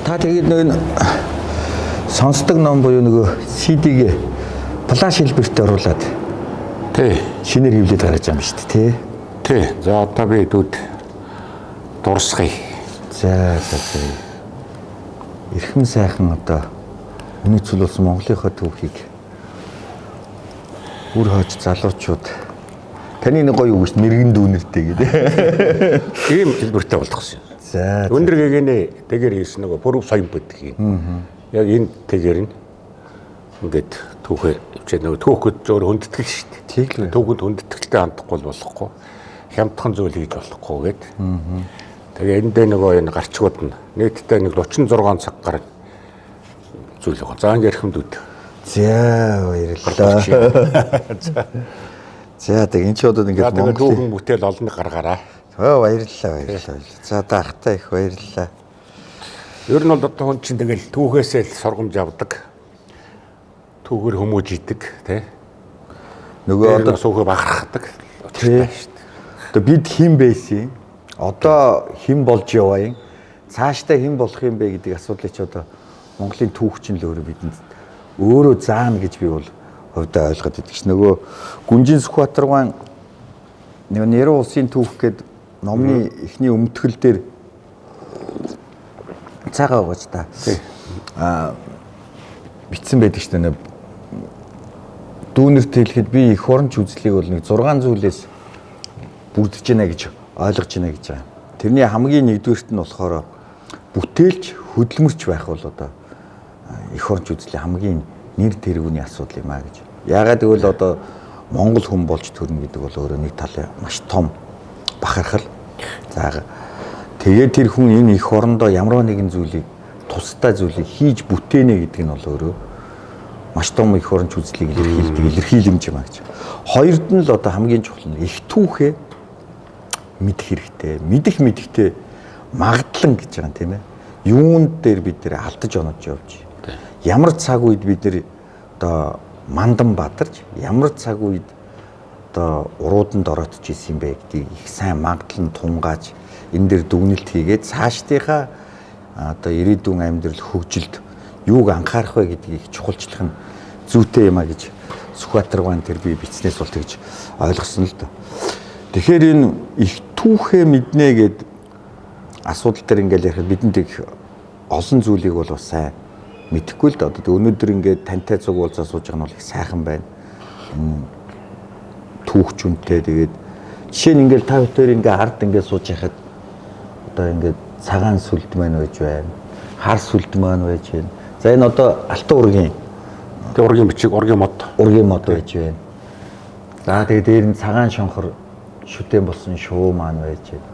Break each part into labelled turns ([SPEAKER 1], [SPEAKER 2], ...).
[SPEAKER 1] Та тэгээд нөгөө сонсдог ном буюу нөгөө CD-г флаш хэлбэрт оруулаад
[SPEAKER 2] Тий.
[SPEAKER 1] шинээр хэвлээд гаргаж байгаа юм шүү дээ, тий.
[SPEAKER 2] Тий. За одоо би дүүд дурсгая.
[SPEAKER 1] За за за. Эрхэм сайхан одоо үнэт зүйл болсон Монголынхоо түүхийг үр хойч залуучууд таны нэг гоё үг шүү дээ, мэрэгэн дүүнертэй гэдэг.
[SPEAKER 2] Ийм хэлбэртэй болгосон юм.
[SPEAKER 1] За.
[SPEAKER 2] Өндөр гэгэний тэгэр хийсэн нөгөө пүрэв соён гэдэг юм. Яг энэ тэгэр нь ингээд түүхээ хичээ нөгөө түүхэд зөөр хүндэтгэл шүү дээ.
[SPEAKER 1] Тийм л.
[SPEAKER 2] Түүхэнд хүндэтгэлтэй хандахгүй бол болохгүй. Хямдхан зүйл хийж болохгүй гэд. Тэгээ энэ дээр нөгөө энэ гарчгууд нь нийтдээ нэг 36 цаг гарan зүйл байгаа. За ингээ эрхэмдүүд.
[SPEAKER 1] За баярлалаа. За тэг энэ ч одоо
[SPEAKER 2] За
[SPEAKER 1] ингээд
[SPEAKER 2] тэгээ
[SPEAKER 1] Монголын
[SPEAKER 2] түүхэн бүтээл олонний гаргаараа.
[SPEAKER 1] Оо баярлалаа, баярлалаа. За одоо ахтай их баярлалаа.
[SPEAKER 2] Ер нь бол одоо хүн чинь тэгэл түүхээсээ л сургамж авдаг. Түүгээр хүмүүж идэг тий.
[SPEAKER 1] Нөгөө
[SPEAKER 2] Одоо
[SPEAKER 1] одоо
[SPEAKER 2] сүүхэ бахархдаг.
[SPEAKER 1] Тий.
[SPEAKER 2] Учиртай шүү дээ.
[SPEAKER 1] Одоо бид хэн байсан? Одоо хэн болж яваа юм? Цаашдаа хэн болох юм бэ гэдэг асуудлыг чи одоо Монголын түүх чинь л өөрөө бидэнд өөрөө заана гэж би бол хувьдаа ойлгоод идэг ш. Нөгөө Гүнжин Сүхбаатаргаан нөгөө Нэрэн улсын түүх гээд номны эхний өмтгөл дээр цагаа угаж та. Аа битсэн байдаг ш. Нөгөө дүүнерт хэлэхэд би эх оронч үзлийг бол нэг 6 зүйлээс бүрдэж байна гэж ойлгож байна гэж байгаа. Тэрний хамгийн нэгдүгээрт нь болохоор бүтээлч хөдөлмөрч байх бол одоо эх оронч үзлийн хамгийн нэр тэргүүний асуудал юм а гэж. Яагаад гэвэл одоо Монгол хүн болж төрнө гэдэг бол өөрөө нэг талын маш том бахархал. За тэгээд тэр хүн энэ эх орондоо ямар нэгэн зүйлийг тусдаа зүйлийг хийж бүтээнэ гэдэг нь бол өөрөө маш том эх оронч үзлийг илэрхийлдэг илэрхийлэмж юм а гэж. Хоёрд нь л одоо хамгийн чухал нь эх түүхээ мэдэх хэрэгтэй. Мэдэх мэдэхтэй магадлан гэж байгаа юм тийм ээ. Юунд дээр бид нэр алдаж онож явж. Ямар цаг үед бид нэр одоо мандан бадарч, ямар цаг үед одоо урууданд ороотж исэн юм бэ гэдгийг их сайн магадлан тунгааж энэ дээр дүгнэлт хийгээд цаашдынхаа одоо ирээдүйн амьдрал хөгжилд юуг анхаарах вэ гэдгийг их чухалчлах нь зүйтэй юм а гэж Сүхбаатаргаан тэр би бичснээс бол тэгж ойлгосон л доо. Тэгэхээр энэ их түүхээ мэднэ гэд асуудал дээр ингээл ярихад бидэнд их олон зүйлийг бол бас сайн мэдэхгүй л дээ. Одоо өнөөдөр ингээд тантай цуг уулзаа сууж байгаа нь бол их сайхан байна. Түүхчүнтэй тэгээд жишээ нь ингээл та бүхэн ингээ ард ингээ сууж яхад одоо ингээд цагаан сүлд маань байж байна. Хар сүлд маань байж байна. За энэ одоо алтан ургийн
[SPEAKER 2] Тэгээ ургийн бичиг, ургийн мод.
[SPEAKER 1] ургийн мод байж байна. За тэгээ дээр нь цагаан шонхор шүтэн болсон шуу маань байж байна.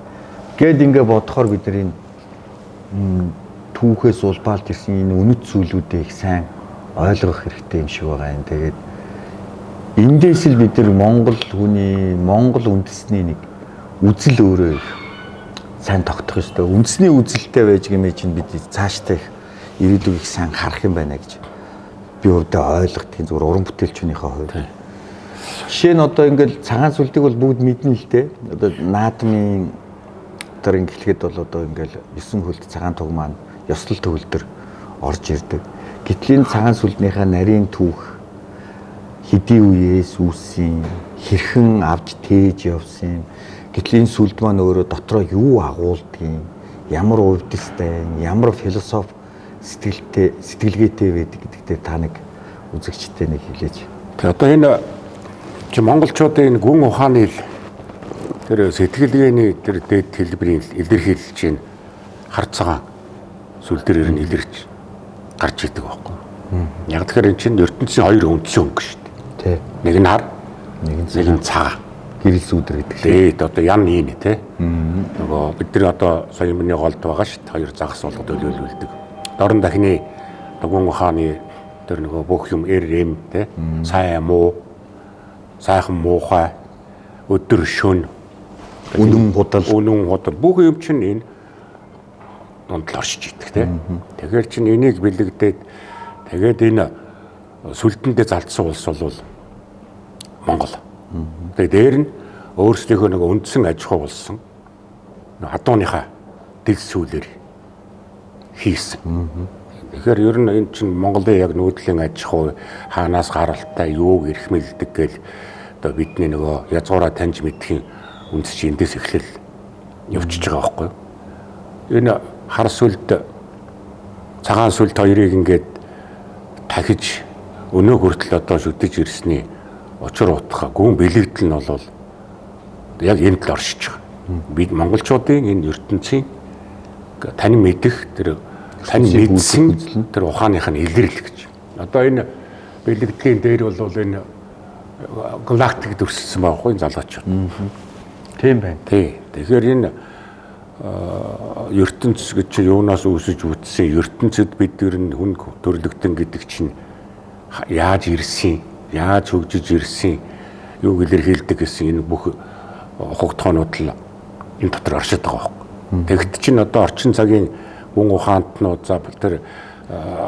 [SPEAKER 1] Гэт ингээ бодохоор бид нар энэ түүхээс улбаалж ирсэн энэ үнэт зүйлүүдээ их сайн ойлгох хэрэгтэй юм шиг байгаа юм. Тэгээд эндээс л бид нар Монгол хүний, Монгол үндэсний нэг үзэл өөрөө их сайн тогтох ёстой. Үндэсний үзэлтэй байж гэмээ чинь бид цаашдаа их ирээдүг их сайн харах юм байна гэж би хувьдаа ойлгодгийн зүгээр уран бүтээлчнийхээ хувьд. Жишээ нь одоо ингээл цагаан сүлдийг бол бүгд мэднэ л дээ. Одоо наадмын тэр ингээд бол одоо ингээл 9 хөлт цагаан туг маань ёслол төгөлдөр орж ирдэг. Гэтэл энэ цагаан сүлднийхээ нарийн түүх хэдий үеэс үүссэн, хэрхэн авч тээж явсан юм. Гэтэл энэ сүлд маань өөрөө дотроо юу агуулдгийг, ямар увдистай, ямар философи сэтгэлтэй, сэтгэлгээтэй байдаг гэдэг дээр та нэг үзэгчтэй нэг хэлээч.
[SPEAKER 2] Тэгээ одоо энэ чи монголчуудын энэ гүн ухааны л тэр сэтгэлгээний тэр дээд хэлбэрийн илэрхийлэл чинь хар цагаан сүл дээр ер нь илэрч гарч идэг байхгүй. Яг тэгэхээр эн чинь ертөнцийн хоёр үндсэн өнгө шүү дээ.
[SPEAKER 1] Тий.
[SPEAKER 2] Нэг нь хар,
[SPEAKER 1] Нэг нь
[SPEAKER 2] нэг нь цагаан.
[SPEAKER 1] Гэрэл сүүдэр гэдэг шиг.
[SPEAKER 2] Тэгээд одоо ян ийн те. Нөгөө бид нар одоо соёмны голд байгаа шүү дээ. Хоёр загас болгоод өлөөлүүлдэг. Дорн дахины одоо гүн ухааны тэр нөгөө бүх юм эр эм те. Сайн муу, сайхан муухай, өдөр шөн,
[SPEAKER 1] Үнэн худал.
[SPEAKER 2] үнэн худал бүх юм чинь энэ дунд л оршиж идэх те. Тэгэхээр чинь энийг бэлэгдээд тэгээд энэ сүлдэндээ залдсан улс бол Монгол. Тэгээд дээр нь өөрсдийнхөө нэг үндсэн аж ахуй болсон адууныхаа дэл сүүлээр хийсэн. Тэгэхээр ер нь энэ чинь Монголын яг нүүдлийн аж ахуй хаанаас гаралтай юуг эрхмэлдэг гэл одоо бидний нөгөө язгуураа таньж мэдхийн үндэс чи эндээс эхлэл явчихж байгаа байхгүй юу? Энэ хар сүлд цагаан сүлд хоёрыг ингээд дахиж өнөө хүртэл одоо шүтэж ирсний учир утга гүн бэлэгдэл нь бол яг энд л оршиж байгаа. Бид монголчуудын энэ ертөнцийн танин мэдэх тэр тань мэдсэн тэр ухааных нь илрэл гэж. Одоо энэ бэлэгдлийн дээр бол энэ галактик дүрсэлсэн байгаа хгүй залуучууд.
[SPEAKER 1] Тийм байна.
[SPEAKER 2] Тий. Тэгэхээр энэ ертөнц гэж юунаас үүсэж бүтсэн ертөнцид бид ер нь хүн төрлөختөн гэдэг чинь яаж ирсэн, яаж хөгжиж ирсэн, юуг илэрхийлдэг гэсэн энэ бүх хугтхоонууд л энэ дотор оршид байгаа байхгүй. Тэгт чинь одоо орчин цагийн гүн ухаантнууд за тэр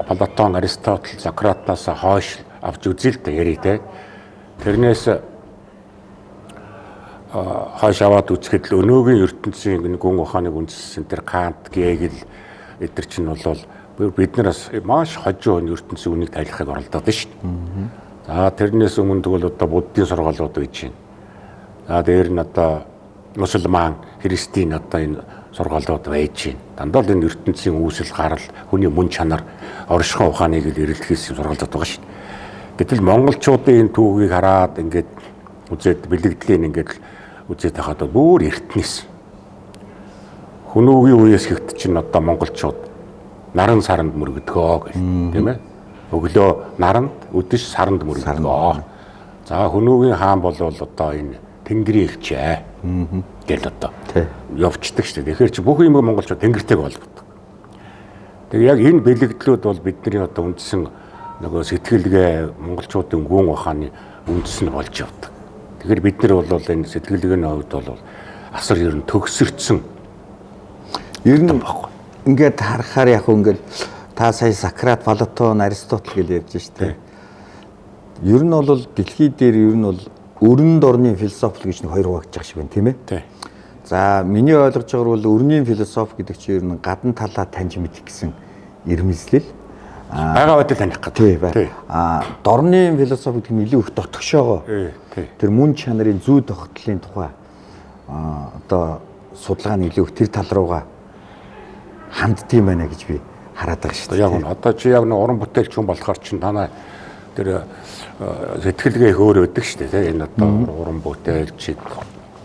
[SPEAKER 2] Платон, Аристотель, Сократаас хойш авч үзье л да ярий те. Тэрнээс хойш аваад үзэхэд л өнөөгийн ертөнцийн гүн ухааныг үндэслэсэн тэр Кант, Гегель эдгээр чинь бол бид нараас маш хожуу ертөнцийн үнийг тайлахыг оролдоод байна шүү дээ. За тэрнээс өмнө тэгвэл одоо буддийн сургаалууд гэж байна. За дээр нь одоо мусульман, христийн одоо энэ сургаалууд байж байна. Дандаа л энэ ертөнцийн үүсэл гарал, хүний мөн чанар, оршихуй ухааныг л эрэлхийлсэн сургаалууд байгаа шүү дээ. Гэтэл монголчуудын энэ түүхийг хараад ингээд үзээд бэлэгдлийн ингээд үзээд байхад бүр эртнээс хүмүүгийн үеэс хэгт чинь одоо монголчууд наран саранд мөргөдгөө гэх тийм ээ. Өглөө наранд, өдөш саранд мөргөдгөө. За хүмүүгийн хаан болвол одоо энэ тэнгэрийн элчээ гэл одоо явцдаг шүү дээ. Тэгэхээр чи бүх юм монголчууд тэнгэртэйг холбогддог. Тэгээ яг энэ бэлэгдлүүд бол бидний одоо үндсэн нөгөө сэтгэлгээ монголчуудын гүн ухааны үндэс нь болж явдаг. Тэгэхээр бид нар бол энэ сэтгэлгээний хувьд бол асар ер нь төгсөрцөн.
[SPEAKER 1] Ер нь баггүй. Ингээд харахаар яг ингээд та сая Сократ, Платон, Аристотель гэж ярьж штэ. Ер нь бол дэлхий дээр ер нь бол өрн дорны философи гэж нэг хоёр хуваагдчих шиг байна, тийм ээ?
[SPEAKER 2] Тий.
[SPEAKER 1] За миний ойлгож байгаагаар бол өрний философи гэдэг чинь ер нь гадна талаа таньж мэдэх гэсэн ирмэлзэл.
[SPEAKER 2] Байгаа байдал таних гэдэг.
[SPEAKER 1] Тий. А дорны философи гэдэг нь илүү их дотгошоогоо. Тэр мөн чанарын зүй тогтлын тухай одоо судалгаа нь илүү их тэр тал руугаа ханддсан байна гэж би хараад байгаа шүү дээ.
[SPEAKER 2] Яг нь одоо чи яг нэг уран бүтээлч хүн болохоор чинь танай тэр сэтгэлгээ их өөр өгдөг шүү дээ, тийм энэ одоо уран бүтээлч,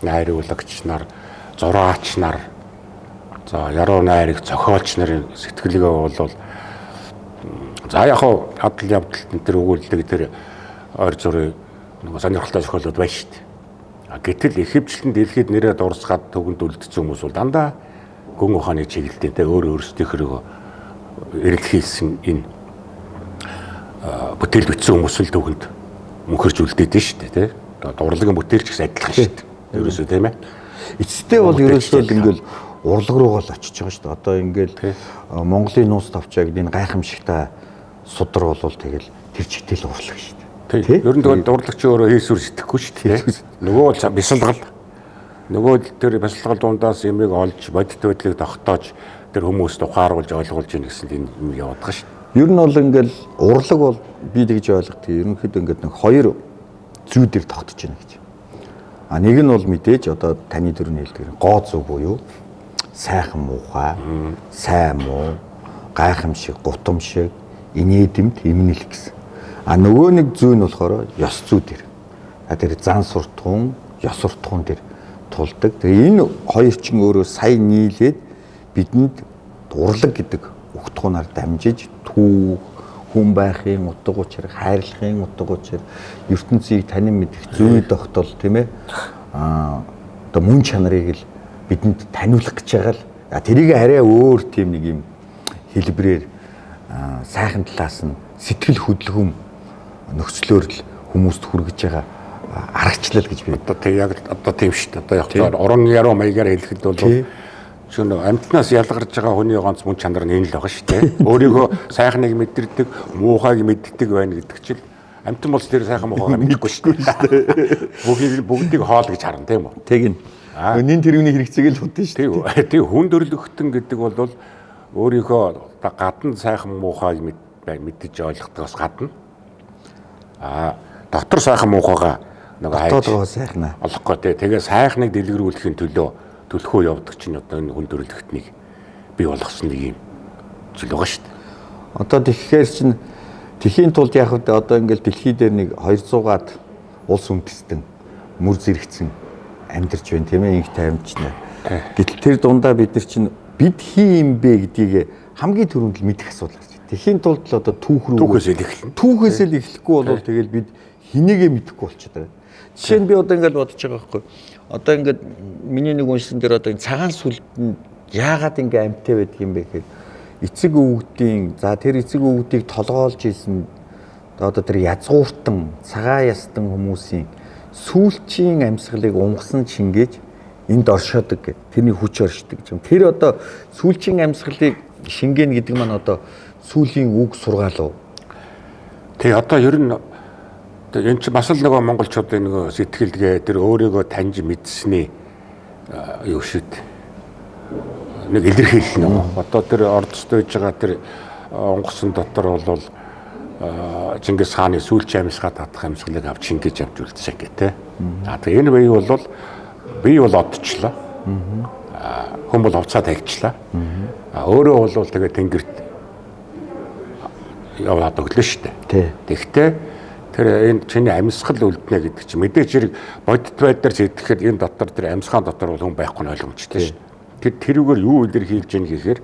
[SPEAKER 2] найруулагч нар, зураач нар, за яруу найраг зохиолч нарын сэтгэлгээ бол за яг хав адал явдалт тэр өгүүлдэг тэр ойр зургийг нөгөө сонирхолтой зохиолууд байна шүү дээ. Гэтэл ихэвчлэн дэлхийд нэрээ дурсгаад төгөнд үлдсэн хүмүүс бол дандаа гүн ухааны чиглэлтэй те өөр өөрсдийнхөө эрэлхийлсэн энэ бүтээл бичсэн хүмүүс л төгөнд мөнхөрч үлдээд шүү дээ те. Урлагийн бүтээлч гэсэн адилхан шүү дээ. Ерөөсөө тийм ээ.
[SPEAKER 1] Эцэстээ бол ерөөсөө л ингээл урлаг руугаа л очиж байгаа шүү дээ. Одоо ингээл Монголын нууц товчоо гэдэг энэ гайхамшигтай судар болвол тэгэл тэр чигтэл урлаг шүү дээ.
[SPEAKER 2] Тий. Ер нь тэгвэл урлагч өөрөө хийсвэр сэтгэхгүй шүү дээ. Нөгөө бол бясалгал. Нөгөө тэр бясалгал дундаас ямиг олж бодит байдлыг тогтоож тэр хүмүүст ухааруулж ойлгуулж ийн гэсэн энэ юм яваад байгаа шүү дээ.
[SPEAKER 1] Ер нь бол ингээл урлаг бол би тэгж ойлгодог. Ерөнхийдөө ингээд нэг хоёр зүй дээр тогтож байна гэж. А нэг нь бол мэдээж одоо таны дөрөв хэлдэг гоо зүг буюу сайхан муухай, сайн муу, гайхамшиг, гутамшиг, инээдэмт, эмнэлэг гэсэн. А нөгөө нэг зүй нь болохоор ёс зүй дээр. А тэр зан суртахуун, ёс суртахуун дээр тулдаг. Тэгээ энэ хоёр чинь өөрөө сая нийлээд бидэнд урлаг гэдэг өгтхуунаар дамжиж түүх, хүн байхын утга учир, хайрлахын утга учир, ертөнцийг танин мэдэх зүй тогтол, тийм ээ. А одоо мөн чанарыг л бидэнд таниулах гэж байгаа л тэрийг арай өөр тийм нэг юм хэлбэрээр сайхан талаас нь сэтгэл хөдлөм нөхцлөөр л хүмүүст хүргэж байгаа аргачлал гэж би
[SPEAKER 2] одоо тэг яг одоо тийм шүү дээ. Одоо яг зөв уран яруу маягаар хэлэхэд бол шөнө амтнаас ялгарч байгаа хүний ганц мөн чанар нь энэ л байгаа шүү дээ. Өөрийгөө сайхныг мэдэрдэг, муухайг мэддэг байна гэдэг чинь амтан бол тэр сайхан муухайгаа мэдэхгүй шүү дээ. Бүгдийг хоол гэж харна тийм үү?
[SPEAKER 1] Тэгнь. Нин тэрэгний хэрэгцээг л бодно шүү
[SPEAKER 2] дээ. Тэг хүн төрлөختөн гэдэг бол өөрийнхөө одоо гадна сайхан муухайг мэдэж ойлгохдоос гадна дотор сайхан муухайгаа нөгөө хайж
[SPEAKER 1] Дотоодгоо сайхнаа.
[SPEAKER 2] Олохгүй тий. Тэгээ сайхныг дэлгэрүүлэхийн төлөө төлхөө явдаг чинь одоо энэ хүн төрөлхтнийг бий болгосон нэг юм зүйл байгаа шүү дээ.
[SPEAKER 1] Одоо тэгэхээр чинь тэхийн тулд яг үгүй одоо ингээл дэлхий дээр нэг 200-аад улс үндэстэн мөр зэрэгцэн амьдарч байна тийм ээ, инх таймчнаа. Гэтэл тэр дундаа бид нар чинь бид хин юм бэ гэдгийг хамгийн түрүүнд л мэдэх асуудал гарч байна. Тэхийн тулд л одоо түүх рүү
[SPEAKER 2] Түүхээс л эхэлнэ.
[SPEAKER 1] Түүхээс л эхлэхгүй бол тэгэл бид хинийгээ мэдэхгүй болчиход байна. Жишээ нь би одоо ингээд бодож байгаа байхгүй. Одоо ингээд миний нэг уншсан дээр одоо энэ цагаан сүлд нь яагаад ингээ амьтай байдаг юм бэ гэхээр эцэг өвгдийн за тэр эцэг өвгдийг толгоолж исэн одоо тэр язгууртан цагаан ястан хүмүүсийн сүүлчийн амьсгалыг унгасан шингээж энд оршоодог гэх. Тэрний хүч оршдог гэж юм. Тэр одоо сүүлчийн амьсгалыг шингээн гэдэг маань одоо сүүлийн үг сургаал уу?
[SPEAKER 2] Тий, одоо ер нь энэ чинь бас л нөгөө монголчуудын нөгөө сэтгэлгээ тэр өөрийгөө таньж мэдсэний юу шүү дээ. Нэг илэрхийлэл нэг. Одоо тэр ордост байж байгаа тэр онгоцон дотор бол Чингис хааны сүүлчийн амьсгаа татах амьсгалыг авч шингээж авч үлдсэн гэх тээ. А тэгээ энэ үе бол би бол одчлоо. Хүн бол хувцаа тавьчлаа. А өөрөө бол тэгээ тэнгэрт яваад өглөө шүү дээ. Тэгтээ тэр энэ чиний амьсгал үлднэ гэдэг чинь мэдээж хэрэг бодит байдлаар сэтгэхэд энэ дотор тэр амьсгаан дотор бол хүн байхгүй нь ойлгомжтой шүү дээ. Тэр тэрүүгээр юу илэрхийлж гин гэхээр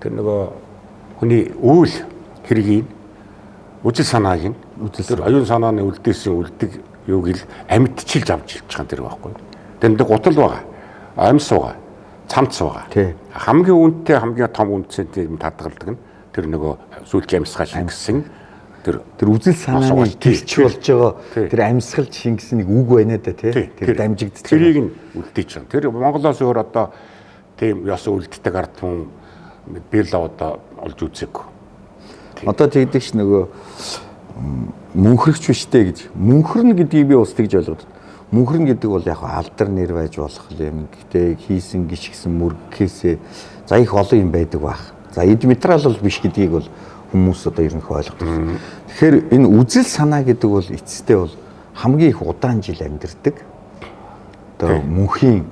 [SPEAKER 2] тэр нөгөө хүний үйл хэргийг үзэл санааг нь тэр оюун санааны үлдээсэн үлдэг юуг ил амьдчилж авч илж байгаа тэр байхгүй. Тэнд гутал байгаа, амьс байгаа, цамц байгаа. Хамгийн үнэтэй хамгийн том үндсэнтэй юм татгалдаг нь тэр нөгөө сүүлчийн амьсгаа шингэсэн тэр
[SPEAKER 1] үзэл санааны тэлч болж байгаа тэр амьсгалж шингэсэн нэг үг байна да тий. Тэр дамжигдчих.
[SPEAKER 2] Тэрийг нь үлдээж байгаа. Тэр Монголоос өөр одоо тийм ёс үлддэг ард түмэн би л одоо олж үзээгүй.
[SPEAKER 1] Одоо тэгдэг ш нөгөө мөнхөрч биштэй гэж. Мөнхөрнө гэдгийг би ус тэгж ойлгоод. Мөнхөрнө гэдэг бол яг алдар нэр байж болох юм. Гэтэ хийсэн гიშгсэн мөргөхээсээ за их олон юм байдаг байх. За эд материал бол биш гэдгийг бол хүмүүс одоо ерөнхий ойлгодог. Тэгэхээр энэ үзэл санаа гэдэг бол эцэстээ бол хамгийн их удаан жил амьдардаг. Одоо мөнхийн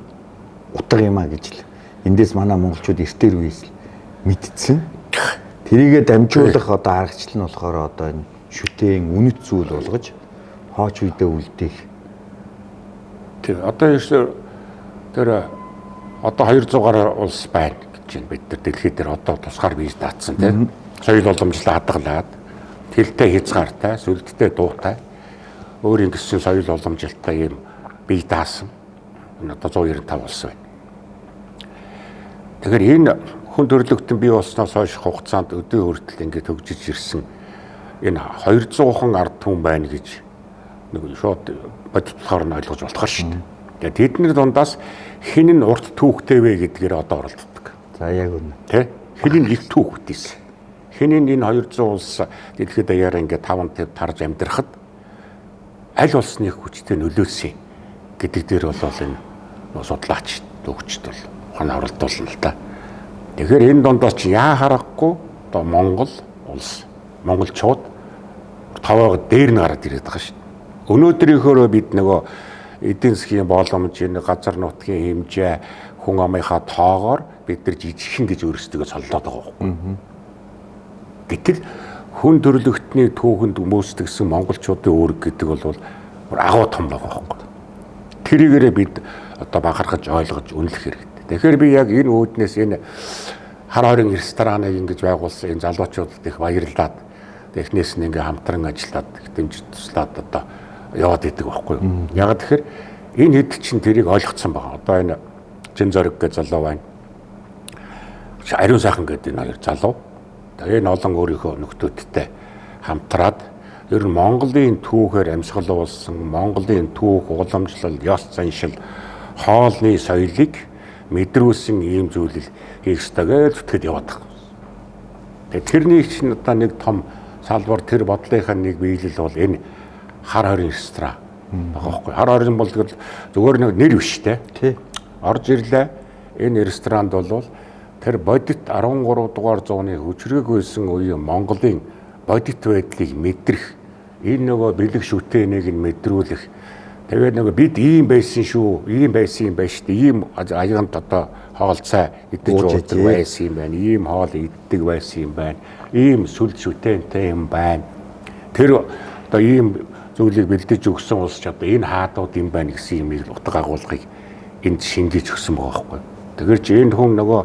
[SPEAKER 1] утга юм а гэж л. Эндээс манай монголчууд эртээр үеэс л мэдсэн. Тэрийгэ дамжуулах одоо аргачлал нь болохоор одоо энэ шүтээн үнэт зүйл болгож хооч үедээ үлдээх.
[SPEAKER 2] Тий, одоо ерөөсөө тэр одоо 200 гаруй улс байна гэж байна. Бид нар дэлхий дээр одоо тусгаар виз даатсан тийм. Соёл уламжлал хадгалаад, хэлтэй хязгаартай, сүлдтэй дуутай, өөрийн гэсэн соёл уламжлалтай ийм бие даасан. Энэ одоо 195 улс байна. Тэгэхээр энэ хүн төрөлхтөн бий болсноос хойш хугацаанд өдөө хүртэл ингээд хөгжиж ирсэн энэ 200хан ард түмэн байна гэж нэг шууд бодитоор нь ойлгож болохоор шүү дээ. Тэгээд тэдний дундаас хэн нь урт түүхтэй вэ гэдгээр одоо оролддог.
[SPEAKER 1] За яг үнэ.
[SPEAKER 2] Тэ? Хэн нь их түүх бүтээсэн. Хэн нь энэ 200 улс дэлхийд даяараа ингээд 5 тарж амьдрахад аль улсны хүчтэй нөлөөлсөн гэдэг дээр бол энэ судлаач төвчд бол ухаан оролдуулна л да. Тэгэхээр энэ дундаас чи яа харахгүй одоо Монгол улс, монголчууд таваа дээр нь гараад ирээд байгаа шүү дээ. Өнөөдрийнхөөрөө бид нөгөө эдийн засгийн боломж, энэ газар нутгийн хэмжээ, хүн амынхаа тоогоор бид нар жижигхэн гэж өөрсдийгөө соллоод байгаа байхгүй. Гэтэл хүн төрөлхтний түүхэнд хүмүүстгсэн монголчуудын үүрэг гэдэг бол агуу том байгаа байхгүй. Тэрийгээрээ бид одоо бахархаж ойлгож үнэлэх хэрэгтэй. Тэгэхээр би яг энэ үүднээс энэ хар хорин рестораныг ингэж байгуулсан энэ залуучуудад их баярлаад эхнээс нь ингээ хамтран ажиллаад дэмжиж туслаад одоо яваад идэг байхгүй юу. Яг тэгэхээр энэ хэд чинь тэрийг ойлгоцсон байгаа. Одоо энэ Жин Зориг гэж залуу байна. Ариун сайхан гэдэг энэ хоёр залуу. Тэгээ энэ олон өөрийнхөө нөхдөөдтэй хамтраад ер нь Монголын түүхээр амьсгалуулсан, Монголын түүх, уламжлал, ёс заншил, хоолны соёлыг мэдрүүлсэн ийм зүйлийг хийх ёстой гэж зүтгэд яваад байгаа. Тэгээ тэрний чинь одоо нэг том салбар тэр бодлынхаа нэг биелэл бол энэ хар хорин ресторан байгаа байхгүй. Хар хорин бол зүгээр нэг нэр биш те.
[SPEAKER 1] Тий.
[SPEAKER 2] Орж ирлээ. Энэ ресторанд бол Тэр бодит 13 дугаар зууны хүчрэг байсан үеийн Монголын бодит байдлыг мэдрэх, энэ нөгөө бэлэг шүтээнийг нь мэдрүүлэх. Тэгээд нөгөө бид ийм байсан шүү, ийм байсан юм байна шүү дээ. Ийм аяганд одоо хоол цай идэж уудаг байсан юм байна. Ийм хоол иддэг байсан юм байна. Ийм сүлд шүтээнтэй юм байна. Тэр одоо ийм зүйлийг бэлдэж өгсөн улс ч одоо энэ хаадууд юм байна гэсэн юмыг утга агуулгыг энд шингээж өгсөн байгаа байхгүй. Тэгэхээр чи энэ хүн нөгөө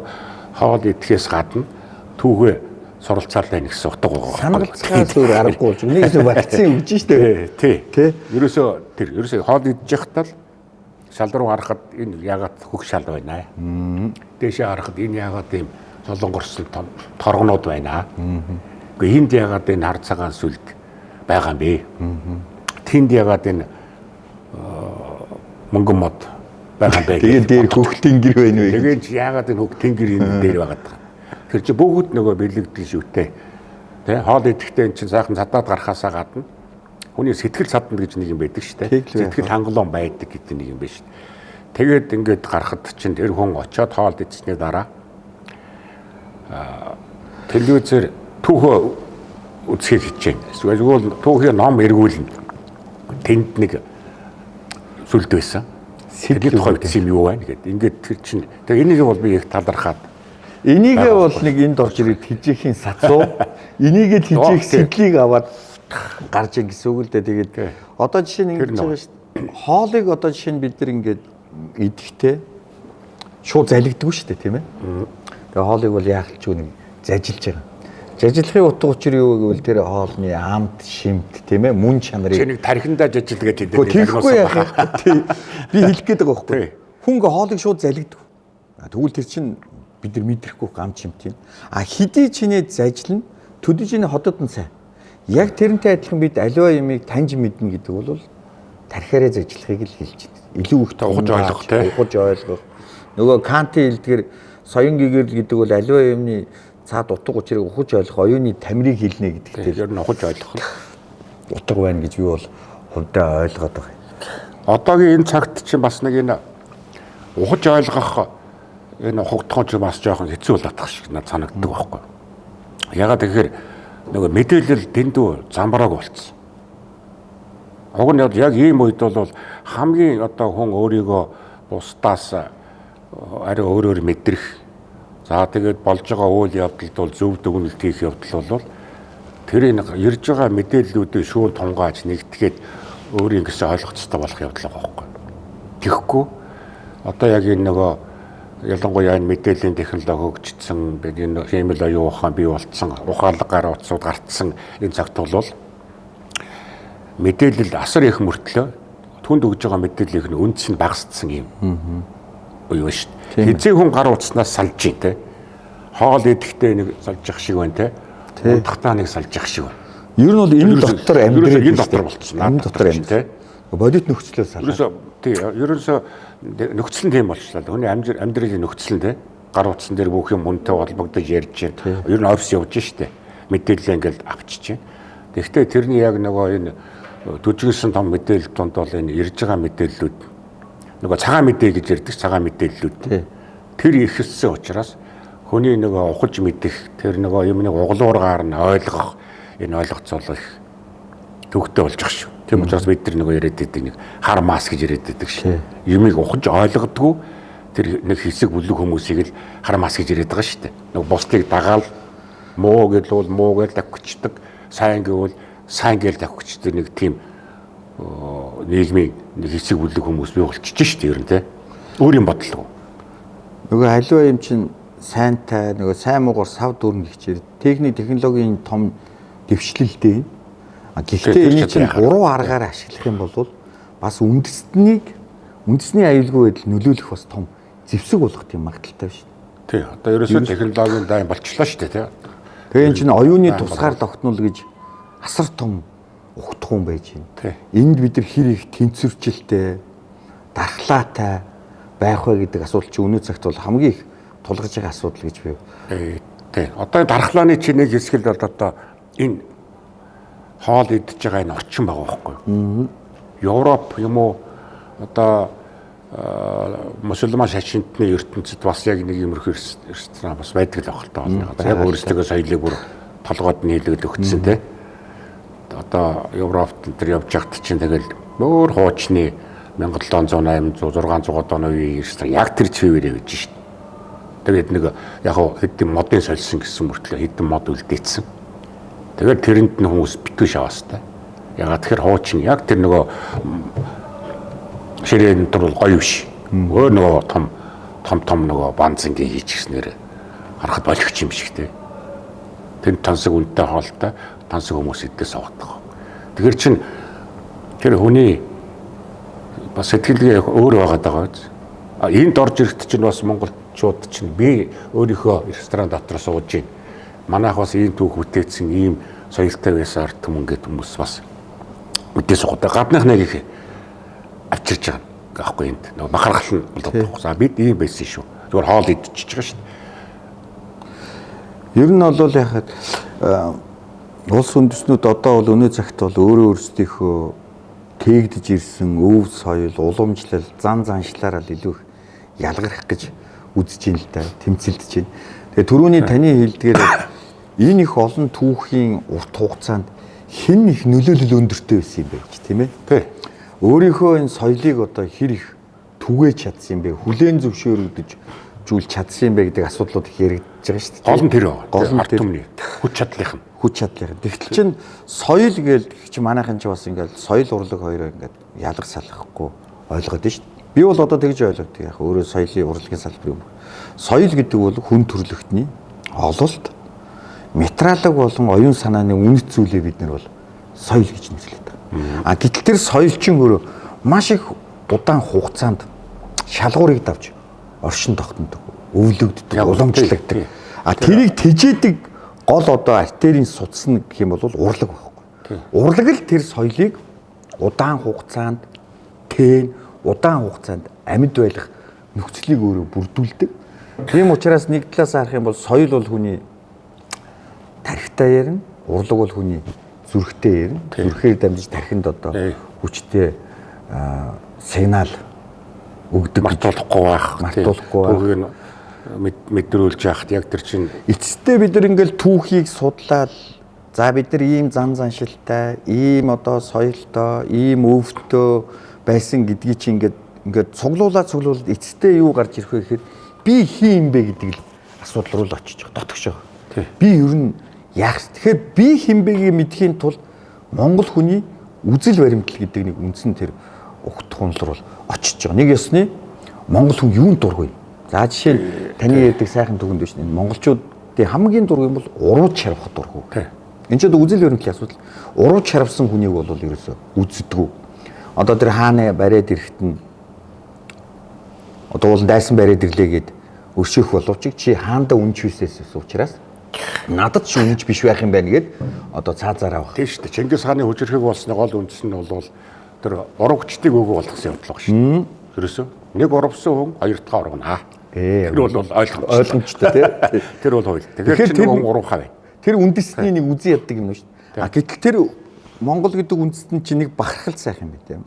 [SPEAKER 2] хоол идэхээс гадна түүхээ суралцаал байна гэсэн утга байгаа.
[SPEAKER 1] Санагалцахаас өөр аргагүй болж нэг л вакцин өгч штэ.
[SPEAKER 2] Тий. Тий. Ерөөсөө тэр ерөөсөө хоол идэж явахдаа л шал руу харахад энэ ягаад хөх шал байна. Дээшээ харахад энэ ягаад ийм солонгорсон торгонууд байна. Гэхдээ энд ягаад энэ хар цагаан сүлд байгаа юм бэ? Тэнд ягаад энэ мөнгөн мод байгаа юм бэ?
[SPEAKER 1] Тэгээд дээр хөх тэнгэр байна вэ?
[SPEAKER 2] Тэгээд ягаад энэ хөх тэнгэр энэ дээр байгаад байгаа. Тэр чи бүгд нөгөө бэлэгдэл шүтээ. Тэ хоол идэхдээ эн чинь сайхан цадаад гарахаасаа гадна хүний сэтгэл садна гэж нэг юм байдаг шүү дээ. Сэтгэл хангалуун байдаг гэдэг нэг юм байна шүү дээ. Тэгээд ингээд гарахад чинь тэр хүн очиод хоол идсэний дараа телевизээр түүхөө үзэхийг хичээнэ. Эсвэл түүхийн ном эргүүлнэ. Тэнд нэг сүлд байсан. Сэтгэл тухай бичсэн юм юу байна гэд. Ингээд тэр чинь тэг энийг бол би их талархаад
[SPEAKER 1] энийгээ бол нэг энд орж ирээд хижээхийн сацуу энийгээ хижээх сэтлийг аваад гарч ийн гэсэн үг л дээ. Тэгээд одоо жишээ нь ингэж байгаа шүү дээ. Хоолыг одоо жишээ нь бид нар ингээд идэхтэй шууд залгидаггүй шүү дээ, тийм ээ. Тэгээ хоолыг бол яах ч үгүй нэг зажилж байгаа. Зажилахын утга учир юу гэвэл тэр хоолны амт, шимт, тийм ээ, мөн чанарыг
[SPEAKER 2] чи нэг тархиндаа зажилгээд
[SPEAKER 1] гэдэг. Тэгэхгүй яах юм. Би хэлэх гээд байгаа байхгүй. Хүн ингээ хоолыг шууд залгидаг. Тэгвэл тэр чинь бид нар мэдрэхгүй амт шимт юм. А хэдий чинээ зажлна, төдий чиний ходод нь сайн. Яг тэрнтэй адилхан бид аливаа юмыг таньж мэднэ гэдэг бол тархиараа зажлахыг л хэлж байна. Илүү их
[SPEAKER 2] ухаж ойлгох, тийм.
[SPEAKER 1] Ухаж ойлгох. Нөгөө Кантын хэлдгэр соён гэгэрэл гэдэг бол аливаа юмны цаад утга учирыг ухаж ойлгох оюуны тамирыг хэлнэ гэдэгтэй.
[SPEAKER 2] Ер нь ухаж ойлгох
[SPEAKER 1] утга байна гэж би бол хувьдаа ойлгоод байгаа юм.
[SPEAKER 2] Одоогийн энэ цагт чинь бас нэг энэ ухаж ойлгох энэ ухагдхан чинь бас жоохон хэцүү болоод тах шиг надад санагддаг байхгүй. Ягаад гэхээр нөгөө мэдээлэл дэндүү замбрааг болцсон. Уг нь яг ийм үед бол хамгийн одоо хүн өөрийгөө бусдаас арай өөрөөр мэдрэх. За тэгээд болж байгаа үйл явдалд бол зөв дүгнэлт хийх явдал бол тэр энэ ирж байгаа мэдээллүүдийг шүүн тунгааж нэгтгээд өөрийн гэсэн ойлгоцтой болох явдал байгаа байхгүй. Тэгэхгүй одоо яг энэ нөгөө ялангуяа энэ мэдээллийн технологи хөгжсөн, бид энэ хиймэл оюун ухаан бий болцсон, ухаалаг гар утсууд гарцсан энэ цагт бол мэдээлэл асар их мөртлөө түнд өгж байгаа мэдээллийнх нь үндэс нь багасдсан юм. Үе байна шүү дээ. Хэзээ хүн гар утаснаас салж ийн те. Хоол идэхдээ нэг салж явах шиг байна те. Унтахтаа нэг салж явах шиг байна.
[SPEAKER 1] Ер нь бол энэ дотор амьдрал
[SPEAKER 2] энэ дотор болцсон.
[SPEAKER 1] Энэ дотор амьдрал те. Бодит нөхцлөө салаа.
[SPEAKER 2] Ерөөсөө тий, ерөөсөө нөхцөл нь тийм болчлаа. Хүний амьдралын нөхцөл нь те. Гар утсан дээр бүх юм хүнтэй холбогдож ярьж байна. Ер нь офис явж штэ. Мэдээлэл ингээл авчиж байна. Тэгэхдээ тэрний яг нөгөө энэ төжигсэн том мэдээлэл тунд бол энэ ирж байгаа мэдээллүүд нөгөө цагаан мэдээ гэж ярьдаг цагаан мэдээллүүд. Тэр ихссэн учраас хүний нөгөө ухаж мэдэх тэр нөгөө юмыг углуургаар нь ойлгох энэ ойлгоцоолох их төвхтэй болж байгаа шүү. Тийм учраас бид нар нөгөө яриад байдаг нэг хар мас гэж яриад байдаг шүү. Юмыг ухаж ойлгодгүй тэр нэг хэсэг бүлэг хүмүүсийг л хар мас гэж яриад байгаа шүү дээ. Нөгөө бусдыг дагаал муу гэвэл муу гэж давхичдаг, сайн гэвэл сайн гэж давхичдаг нэг тийм нийгмийн нэг хэсэг бүлэг хүмүүс бий болчихж шүү дээ ер нь те. Өөрийн бодлого.
[SPEAKER 1] Нөгөө аливаа юм чинь сайнтай нөгөө сайн муугар сав дүүрнэ гэж яриад. Техник технологийн том дэвшлэлтэй. А гэхдээ энийг чинь буруу аргаар ашиглах юм бол бас үндэсний аюулгүй байдал нөлөөлөх бас том зэвсэг болох тийм магадлалтай биш.
[SPEAKER 2] Тий. Одоо ерөөсөө технологийн дайн болчлоо шүү дээ тий.
[SPEAKER 1] Тэгээ эн чинь оюуны тусгаар тогтнол гэж асар том ухтхуун байж байна. Энд бид нар хэр их тэнцвэрчлэлтэй, дархлаатай байх вэ гэдэг асуулт чинь өнөө цагт бол хамгийн их тулгарч байгаа асуудал гэж би.
[SPEAKER 2] Тий. Одоо дархлааны чинь нэг хэсэг л бол одоо энэ хоол идэж байгаа энэ орчин байгаа байхгүй юу? Европ юм уу одоо Мусульман шашинтны ертөнцөд бас яг нэг иймэрхүү ресторан бас байдаг л байх л таа. Яг өөрсдөө соёлыг бүр толгойд нийлэгэл өгсөн те. Одоо Европт энэ төр явж байхад чинь тэгэл өөр хуучны 1700 800 600 оны үеийн ресторан яг тэр чивээрээ гэж шин. Тэгээд нэг яг хэдэн модын сольсон гэсэн мөртлөө хэдэн мод үлдээсэн. Тэгээд тэрэнд нь хүмүүс битгий шаваастай. Ягаад тэгэхээр хуучин яг тэр нөгөө ширээн дээр бол гоё биш. Өөр нөгөө том том том нөгөө банзангийн хийчихснээр харахад болгоч юм шиг те. Тэр тансаг үнэтэй хоолтой тансаг хүмүүс идээс авах. Тэгэхээр чин тэр хүний бас сэтгэлгээ өөр байгаад байгаа биз. А энд орж ирэхэд чинь бас монголчууд чинь би өөрийнхөө ресторан дотор сууж байна. Манайх бас ийм түүх бүтээсэн, ийм соёлтой байсан ард түмэн гэдэг хүмүүс бас мэдээ суугаад гадных нэг их авчирч байгаа аахгүй энд нөгөө бахархал нь болоод байгаа. За бид ийм байсан шүү. Зүгээр хоол идчихэж байгаа шүү.
[SPEAKER 1] Ер нь бол яхад улс үндэстнүүд одоо бол өнөө цагт бол өөрөө өөрсдийнхөө тээгдэж ирсэн өв соёл, уламжлал, зан заншлаараа л илүү их ялгарх гэж үзэж байна л да, тэмцэлдэж байна. Тэгээ түрүүний таны хэлдгээр энэ их олон түүхийн урт хугацаанд хэн их нөлөөлөл өндөртэй байсан юм бэ гэж тийм ээ?
[SPEAKER 2] Тий.
[SPEAKER 1] Өөрийнхөө энэ соёлыг одоо хэр их түгээж чадсан юм бэ? Хүлээн зөвшөөрөгдөж жүүл чадсан юм бэ гэдэг асуудлууд их яригдж байгаа шүү дээ.
[SPEAKER 2] Гол нь тэр байгаа.
[SPEAKER 1] Гол нь
[SPEAKER 2] Ард
[SPEAKER 1] тэр.
[SPEAKER 2] түмний хүч чадлынх нь.
[SPEAKER 1] Хүч чадлынх. Тэгтэл чин соёл гээл чи манайхан чи бас ингээл соёл урлаг хоёроо ингээд ялгах салгахгүй ойлгоод нь шүү дээ. Би бол одоо тэгж ойлгодог. Яг өөрөө соёлын урлагийн салбар юм. Соёл гэдэг бол хүн төрлөختний ололт, материалог болон оюун санааны үнэт зүйлээ бид нар бол соёл гэж нэрлэдэг байгаа. А гэтэл тэр соёл чинь өөрөө маш их удаан хугацаанд шалгуурыг давж оршин тогтнодог, өвлөгддөг,
[SPEAKER 2] Яг
[SPEAKER 1] уламжлагддаг.
[SPEAKER 2] тий.
[SPEAKER 1] А тэрийг тэжээдэг гол одоо артерийн судас нь гэх юм бол урлаг байхгүй. Урлаг л тэр соёлыг удаан хугацаанд тэн удаан хугацаанд амьд байх нөхцөлийг өөрөө бүрдүүлдэг. Тийм учраас нэг талаас харах юм бол соёл бол хүний тархитай ярина, урлаг бол хүний зүрхтэй ярина. Зүрхээр дамжиж тархинд одоо
[SPEAKER 2] Тий.
[SPEAKER 1] хүчтэй сигнал өгдөг.
[SPEAKER 2] Мартуулахгүй байх.
[SPEAKER 1] Мартуулахгүй байх.
[SPEAKER 2] Түүхийг нь мэдрүүлж яхад яг тэр чинь
[SPEAKER 1] Эцэстээ бид нар ингээл түүхийг судлаад за бид нар ийм зан заншилтай, ийм одоо соёлтой, ийм өвдөө байсан гэдгийг чи ингээд ингээд цуглуулад эцэстээ юу гарч ирэх вэ гэхээр би хин юм бэ гэдэг л асуудал руу л очиж байгаа, дотгош байгаа.
[SPEAKER 2] Тий.
[SPEAKER 1] Би ер нь яах вэ? Тэгэхээр би хин бэгийг мэдхийн тулд Монгол хүний үзэл баримтлал гэдэг нэг үндсэн тэр угт хунал руу очиж байгаа. Нэг ёсны Монгол хүн юунд дургүй? За жишээ нь таны ярьдаг сайхан түүхэнд биш энэ монголчуудын хамгийн дургүй юм бол урууд шарвах дургүй.
[SPEAKER 2] Тий.
[SPEAKER 1] Энэ ч одоо үзэл баримтлалын асуудал. Урууд шарвсан хүнийг бол ерөөсөө үздэггүй. Одоо тэр хааны бариад ирэхэд нь одоо уул дайсан бариад ирлээ гэд өршөөх боловч чи хаандаа үнж хийсээс учраас надад ч үнж биш байх юм байна гэд одоо цаазаар авах.
[SPEAKER 2] Тийм шүү дээ. Чингис хааны хүчирхэг болсны гол үндэс нь бол тэр урагчдыг өгөө болгосон явдал баг шүү дээ. Ерөөсөө нэг уравсан хүн хоёр дахь ургана.
[SPEAKER 1] Ээ,
[SPEAKER 2] Тэр бол ойлгомжтой.
[SPEAKER 1] Ойлгомжтой тий.
[SPEAKER 2] Тэр бол хууль.
[SPEAKER 1] Тэгэхээр
[SPEAKER 2] Тэгэхээр
[SPEAKER 1] тэр
[SPEAKER 2] тэр хүн урвахаа бай.
[SPEAKER 1] Тэр үндэсний нэг үзэн яддаг юм шүү дээ. А гэтэл тэр Монгол гэдэг үндэстэн чинь нэг бахархал сайхан юм байна тийм.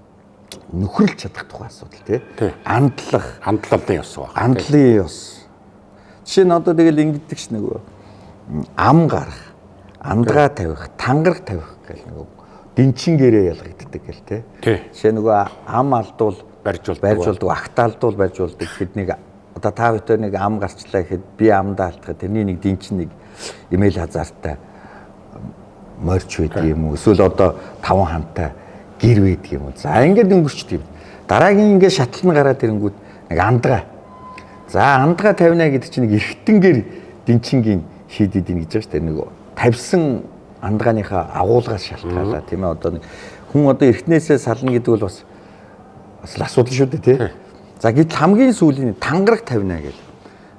[SPEAKER 1] Нөхөрлж чадах тухай асуудал тий.
[SPEAKER 2] Тий.
[SPEAKER 1] Андлах,
[SPEAKER 2] Хандлалын ёс баг.
[SPEAKER 1] андлын ёс. Жишээ нь одоо тэгэл ингэдэг ш нөгөө ам гарах, андгаа тавих, тангараг тавих гэл нөгөө дэнчин гэрээ ялгагддаг гэл тий.
[SPEAKER 2] Тий.
[SPEAKER 1] Жишээ нөгөө ам алдвал
[SPEAKER 2] Барьж болдог.
[SPEAKER 1] барьж болдог, агтаалдвал барьж болдог гэхэд нэг одоо та бүхэн нэг ам гарчлаа гэхэд би амдаа алдахад тэрний нэг дэнчин нэг имэйл хазаартай морч байдаг юм уу? Эсвэл одоо таван хантай гэр байдаг юм уу? За ингээд өнгөрчдөг юм. Дараагийн ингээд шатал нь гараад ирэнгүүт нэг андгаа. За андгаа тавина гэдэг чинь нэг эргэтэнгээр дэнчингийн шийдэд ийн гэж байгаа шүү дээ. Нэг тавьсан андгааныхаа агуулгаас шалтгаалаа тийм ээ. Одоо нэг хүн одоо эртнээсээ сална гэдэг бол бас бас л асуудал шүү дээ тий. За гэтэл хамгийн сүүлийн тангараг тавина гэл.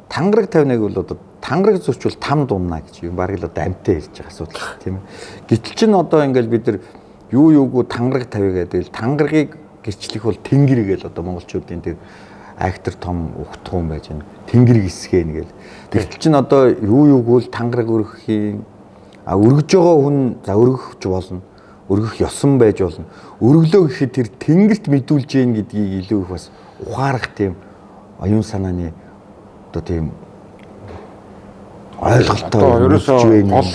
[SPEAKER 1] Тангараг тавина гэвэл одоо тангараг зөрчүүл там дунна гэж юм бараг л одоо амьтаа ярьж байгаа асуудал тийм ээ. Гэтэл чин одоо ингээл бид нар юу юугүй тангараг тавья гэдэг л тангаргийг гэрчлэх бол тэнгэр гээл одоо монголчуудын тэр айхтар том ухтгуун байж байна. Тэнгэр гисгэн гээл. Гэтэл чин одоо юу юугүй л тангараг өргөх юм. А өргөж байгаа хүн за өргөх ч болно. Өргөх ёсон байж болно. Өргөлөө гэхэд тэр тэнгэрт мэдүүлж гин гэдгийг илүү их бас ухаарах тийм оюун санааны одоо тийм ойлголтоо
[SPEAKER 2] Одоо ерөөсөө
[SPEAKER 1] мэдж байна.
[SPEAKER 2] гол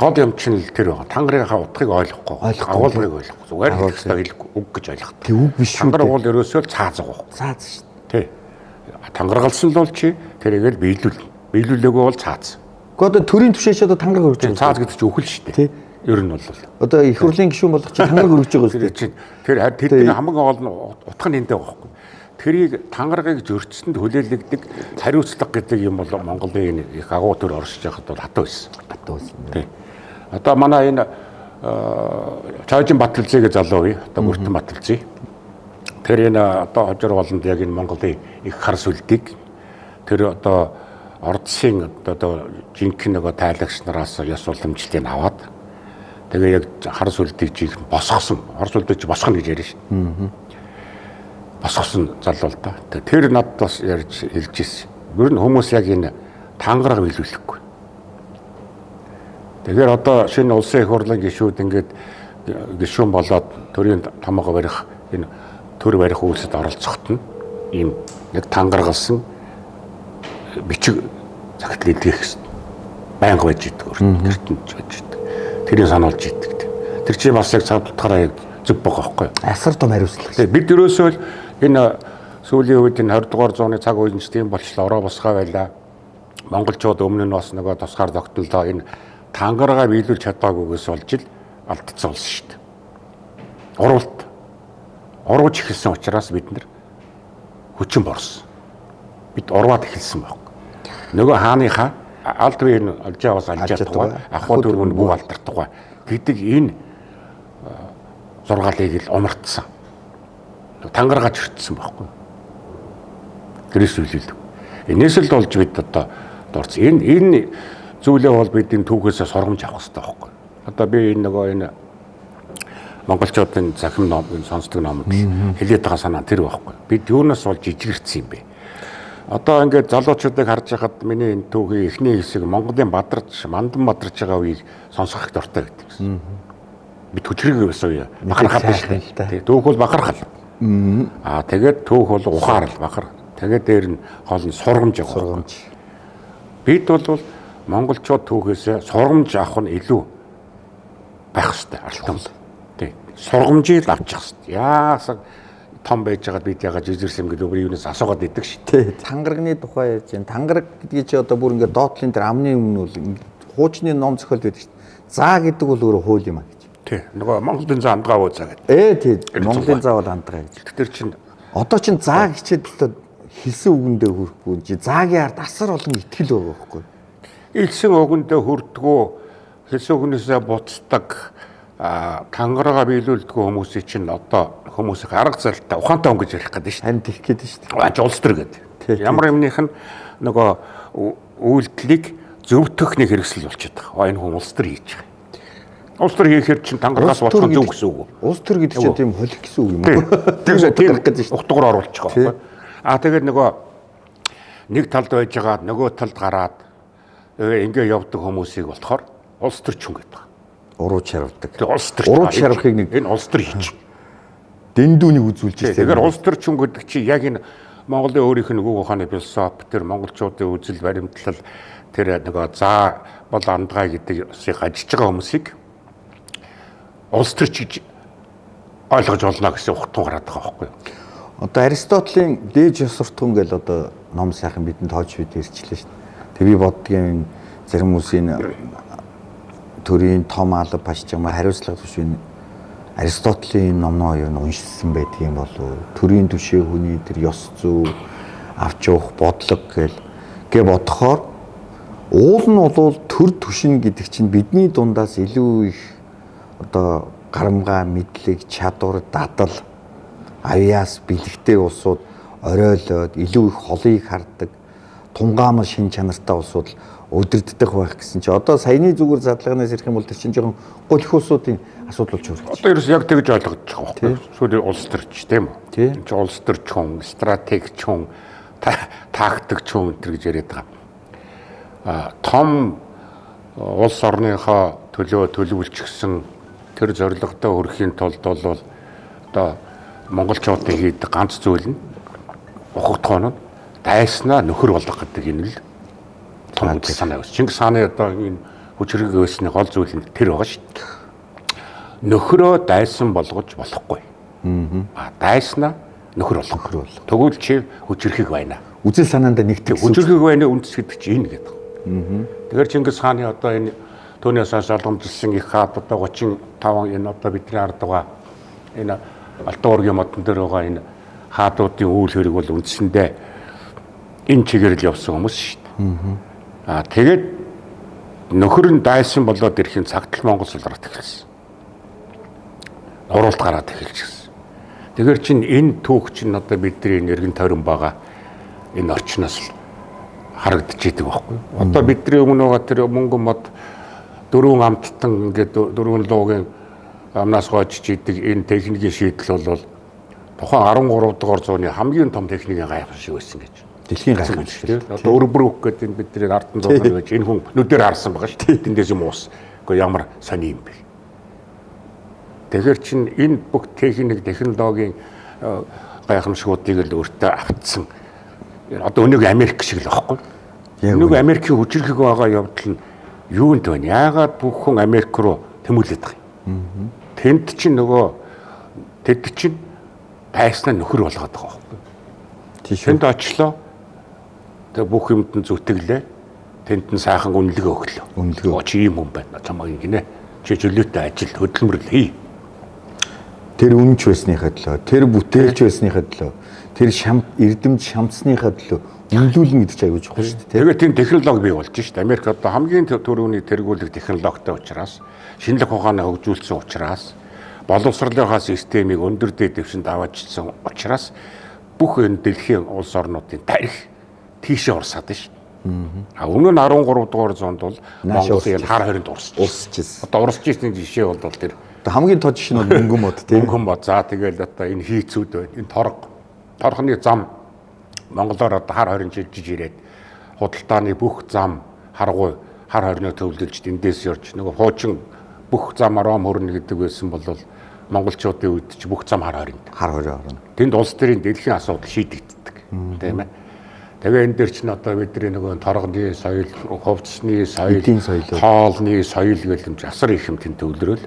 [SPEAKER 2] гол юм чинь л тэр байгаа. Тангарынхаа утгыг ойлгохгүй.
[SPEAKER 1] Ойлгохгүй.
[SPEAKER 2] Агуулгыг ойлгохгүй. Зүгээр хэлэх ёстой хэлэх үг гэж ойлгох.
[SPEAKER 1] Тэг үг биш шүү
[SPEAKER 2] Тангараг
[SPEAKER 1] дээ.
[SPEAKER 2] бол ерөөсөө л цаазаг байхгүй.
[SPEAKER 1] Цааз шүү.
[SPEAKER 2] Тий. Тангаргалсан л бол чи тэрийг л биелүүл. Биелүүлээгүй бол цааз.
[SPEAKER 1] Гэхдээ одоо төрийн түвшээч одоо тангараг өргөж байгаа.
[SPEAKER 2] Цааз гэдэг чинь үхэл шүү дээ.
[SPEAKER 1] Тий.
[SPEAKER 2] Ер нь бол
[SPEAKER 1] Одоо их хурлын гишүүн болох чинь тангараг өргөж байгаа
[SPEAKER 2] тэр
[SPEAKER 1] шүү дээ.
[SPEAKER 2] чинь тэр харин тэдний хамгийн гол нь утга нь эндээ байхгүй. Тэрийг тангаргийг зөрчсөнд хүлээлгдэг хариуцлага гэдэг юм бол Монголын энэ их агуу төр оршиж байхад бол хатуу байсан.
[SPEAKER 1] Хатуу байсан.
[SPEAKER 2] Тий. Одоо манай энэ Чойжин Баталзээ залуу үе одоо Мөртөн Баталзээ. Тэр энэ одоо хожир болонд яг энэ Монголын их хар сүлдийг тэр одоо Ордсын одоо жинхэнэ нөгөө тайлагч нараас ёс уламжлалыг аваад тэгээ яг хар сүлдийг жинхэнэ босгосон. Хар сүлдийг чи босгоно гэж яриа шин. Босгосон залуу л да. Тэр надад бас ярьж хэлж ирсэн. Ер нь хүмүүс яг энэ тангараг биелүүлэхгүй. Тэгэхээр одоо шинэ улсын их хурлын гишүүд ингээд гишүүн болоод төрийн томоогоо барих энэ төр барих үйлсэд оролцоход нь ийм яг тангаргалсан бичиг цагтл илгээх гэсэн. Байнга байж идэг өөр. Гэрт нь байж идэг. Тэрийг сануулж идэг. Тэр чинь бас яг цаг тутгаараа яг зөв байгаа байхгүй юу?
[SPEAKER 1] Асар том хариуцлага.
[SPEAKER 2] Тэгээ бид ерөөсөө л энэ сүүлийн үед энэ 20 дугаар зууны цаг үед нь ч тийм болчлоо ороо босгоо байлаа. Монголчууд өмнө нь бас нөгөө тусгаар тогтнолоо энэ тангараа биелүүлж чадаагүйгээс болж ил алдсан улс шүү дээ. Урвалт. Урвж эхэлсэн учраас бид нар хүчин борсон. Бид урваад эхэлсэн байхгүй. Нөгөө хааныхаа алд бие нь алжаа бас алжаатугай, ахуй дөрөв нь бүв алдартугай гэдэг энэ зургаалыг л умартсан. Тангараач өртсөн байхгүй. Тэрээс үйлдэл. Энээс л болж бид одоо дурц. Энэ зүйлээ бол бид энэ түүхээсээ сургамж авах хэрэгтэй байхгүй. Одоо би энэ нөгөө энэ монголчуудын захим ном энэ сонсдог номод хэлээд байгаа санаа тэр байхгүй. Бид юунаас болж ижигэрсэн юм бэ? Одоо ингээд залуучуудыг харж байхад миний энэ түүхийн эхний хэсэг Монголын бадарч, мандан бадарч байгаа үеийг сонсох их дуртай гэдэг гэсэн. Бид хүчрэг байсан үе. Бахархал биш үү? Түүх бол бахархал. Аа тэгээд түүх бол ухаарал бахар. Тэгээд дээр нь гол нь сургамж явах.
[SPEAKER 1] Сургамж.
[SPEAKER 2] Бид бол монголчууд түүхээсээ сургамж авах нь илүү байх хэрэгтэй алтан. Тий. Сургамжийг л авчих хэрэгтэй. Яасан том байж байгаад бид ягаад жижигэрсэн юм гэдэг өөр юунаас асуугаад идэг шин.
[SPEAKER 1] Тий. Тангарагны тухай ярьж байна. Тангараг гэдгийг чи одоо бүр ингээд доотлын дээр амны өмнө бол хуучны ном зохиол байдаг шин. Заа гэдэг бол өөрөө хууль юм а гэж.
[SPEAKER 2] Тий. Нөгөө Монголын заа андгаа уу заа гэдэг.
[SPEAKER 1] Тий. Монголын заа бол андгаа гэж.
[SPEAKER 2] Тэр чинь
[SPEAKER 1] одоо чин заа хичээд л хэлсэн үгэндээ хүрэхгүй чи заагийн ард асар олон итгэл байгаа байхгүй.
[SPEAKER 2] Илсэн үгэндээ хүрдгүү, хэлсэн үгнээсээ буцдаг, тангараа биелүүлдэггүй хүмүүсийн чинь одоо хүмүүсийн арга залтай ухаантай хүн гэж ярих гэдэг шүү дээ.
[SPEAKER 1] Харин тэгэх гээд шүү дээ.
[SPEAKER 2] Аж улс төр гэдэг. Ямар юмных нь нөгөө үйлдэлийг зөвтгөх нэг хэрэгсэл болчиход байгаа. Энэ хүн улс төр хийж байгаа. Улс төр хийхээр чинь тангарагаас болох зөв гэсэн үг.
[SPEAKER 1] Улс төр гэдэг чинь тийм холих гэсэн үг юм уу?
[SPEAKER 2] Тийм
[SPEAKER 1] тийм гарах гэдэг шүү дээ.
[SPEAKER 2] Утгаар оруулчих байгаа байхгүй. Аа тэгээд нөгөө нэг талд байж байгаа нөгөө талд гараад ингээ явдаг хүмүүсийг болохоор улс төрч хүн гэдэг.
[SPEAKER 1] Уруу чарвдаг.
[SPEAKER 2] Тэгээ улс төрч.
[SPEAKER 1] Уруу чарвахыг нэг
[SPEAKER 2] энэ улс төр хийж.
[SPEAKER 1] Дэндүүнийг үзүүлж ирсэн.
[SPEAKER 2] Тэгэхээр улс төрч хүн гэдэг чи яг энэ Монголын өөрийнх нь гүг ухааны философи, тэр монголчуудын үзэл баримтлал, тэр нөгөө заа бол андгаа гэдэг усыг ажиж байгаа хүмүүсийг улс төрч гэж ойлгож болно гэсэн ухтун гараад байгаа байхгүй юу?
[SPEAKER 1] Одоо Аристотелийн дээж ёс суртахуун гэл одоо ном сайхан бидэнд тоож бид ирчлээ шүү дээ. Тэг би боддгийн зарим хүмүүсийн төрийн том алба пашч юм хариуцлага түвшин Аристотелийн номноо юу уншсан байдаг юм болов. Төрийн түвшээ хүний тэр ёс зүй авч явах бодлого гэл гэ бодохоор уул нь бол төр түшин гэдэг чинь бидний дундаас илүү их одоо гарамгаа мэдлэг, чадвар, дадал, авиас бэлэгтэй улсууд оройлоод илүү их холыг хардаг, тунгаамал шин чанартай улсууд л удирдах байх гэсэн чи одоо саяны зүгээр задлаганаас ирэх юм бол тэр чинь жоохон голих улсуудын асуудал болж хүрч.
[SPEAKER 2] Одоо ерөөс яг тэгж ойлгож байгаа байхгүй. Сүүлийн улс төрч тийм үү?
[SPEAKER 1] Тийм.
[SPEAKER 2] Энд чи улс төрч хүн, стратеги хүн, тактик хүн энэ гэж яриад байгаа. А том улс орныхоо төлөө төлөвлөчихсөн тэр зорилготой хүрэхийн тулд бол одоо монголчуудын хийдэг ганц зүйл нь Ухагдах нь дайснаа нөхөр болгох гэдэг энэ л том үзэл санаа байсан. Чингис хааны одоо энэ хүчирхэг байсны гол зүйл нь тэр байгаа шүү дээ. Нөхрөө дайсан болгож болохгүй. Аа, дайснаа нөхөр болгох. Тэгвэл чи хүчирхэг байна.
[SPEAKER 1] Үзэл санаандаа нэгтгэх.
[SPEAKER 2] Хүчирхэг байна үндэс гэдэг чи энэ гэдэг. Тэгэхээр Чингис хааны одоо энэ түүнээс хойш олгомжилсан их хаад одоо 35 энэ одоо бидний ард байгаа энэ Алтан уургийн модон дээр байгаа энэ хаадуудын үйл хэрэг бол үндсэндээ энэ чигээр л явсан хүмүүс шүү дээ. Аа, тэгээд нөхөр нь дайсан болоод ирэхин цагтл Монгол сулраад эхэлсэн. Хуралд гараад эхэлчихсэн. Тэгэхээр чин энэ түүх чинь одоо бидний эргэн тойрон байгаа энэ орчноос л харагдаж идэг байхгүй. Одоо бидний өмнө байгаа тэр мөнгө мод дөрвөн амттан ингээд дөрвөн луугийн амнаас гоожж идэг энэ техникийн шийдэл бол тухайн 13 дугаар зууны хамгийн том техникийн гайхамшиг байсан гэж.
[SPEAKER 1] Дэлхийн гайхамшиг.
[SPEAKER 2] Одоо Өрбрүүк гэдэг энэ бидний ардын зуун гэж энэ хүн нүдээр харсан байгаа шүү дээ. Тэндээс юм уус. Гэхдээ ямар сони юм бэ? Тэгэхээр чин энэ бүх техник, технологийн гайхамшигуудыг л өөртөө автсан. Одоо өнөөг Америк шиг л байхгүй. Өнөөг Америкийн хүчирхэг байгаа явдал нь юунд вэ? Яагаад бүх хүн Америк руу тэмүүлээд байгаа юм? Тэнд чинь нөгөө тэд чинь дайснаа нөхөр болгоод байгаа байхгүй. Тэнд очлоо. Тэгээ бүх юмд нь зүтгэлээ. Тэнд нь сайхан үнэлгээ өглөө.
[SPEAKER 1] Үнэлгээ.
[SPEAKER 2] Чи ийм хүн байна. Чамайг ингэнэ. Чи чөлөөтэй ажил хөдөлмөрлөл хий.
[SPEAKER 1] Тэр үнэнч байсныхаа төлөө, тэр бүтээлч байсныхаа төлөө, тэр шам эрдэмт шамцсныхаа төлөө үнэлүүлнэ гэдэг чинь аягүй чухал шүү дээ.
[SPEAKER 2] Тэгээд тийм технологи бий болж шүү дээ. Америк одоо хамгийн түрүүний тэргүүлэх технологитой учраас, шинэлэх ухаанаа хөгжүүлсэн учраас, боловсролынхаа системийг өндөр дээд түвшинд аваачилсан учраас бүх энэ дэлхийн улс орнуудын тарих тийшээ урсаад шүү дээ. А өмнө нь 13 дугаар зуунд бол Монголын хар хоринд урсж. Одоо урсж ирсэн жишээ бол тэр
[SPEAKER 1] хамгийн тод жишээ нь бол мөнгөн мод тийм.
[SPEAKER 2] Мөнгөн мод. За тэгэл одоо энэ хийцүүд байна. Энэ торго. Торгоны зам монголоор одоо хар хорин шилжиж ирээд худалдааны бүх зам харгуй хар хорино төвлөлж тэндээс явж нөгөө хуучин бүх зам Ром хөрнө гэдэг байсан бол монголчуудын үед ч бүх зам хар хоринд.
[SPEAKER 1] Хар хорио орно.
[SPEAKER 2] Тэнд улс төрийн дэлхийн асуудал шийдэгддэг. Тийм ээ. Тэгээ энэ дээр чинь одоо бидний нөгөө торгоны соёл, хувцсны соёл, хоолны соёл гэх юм асар их юм тэнд төвлөрөөл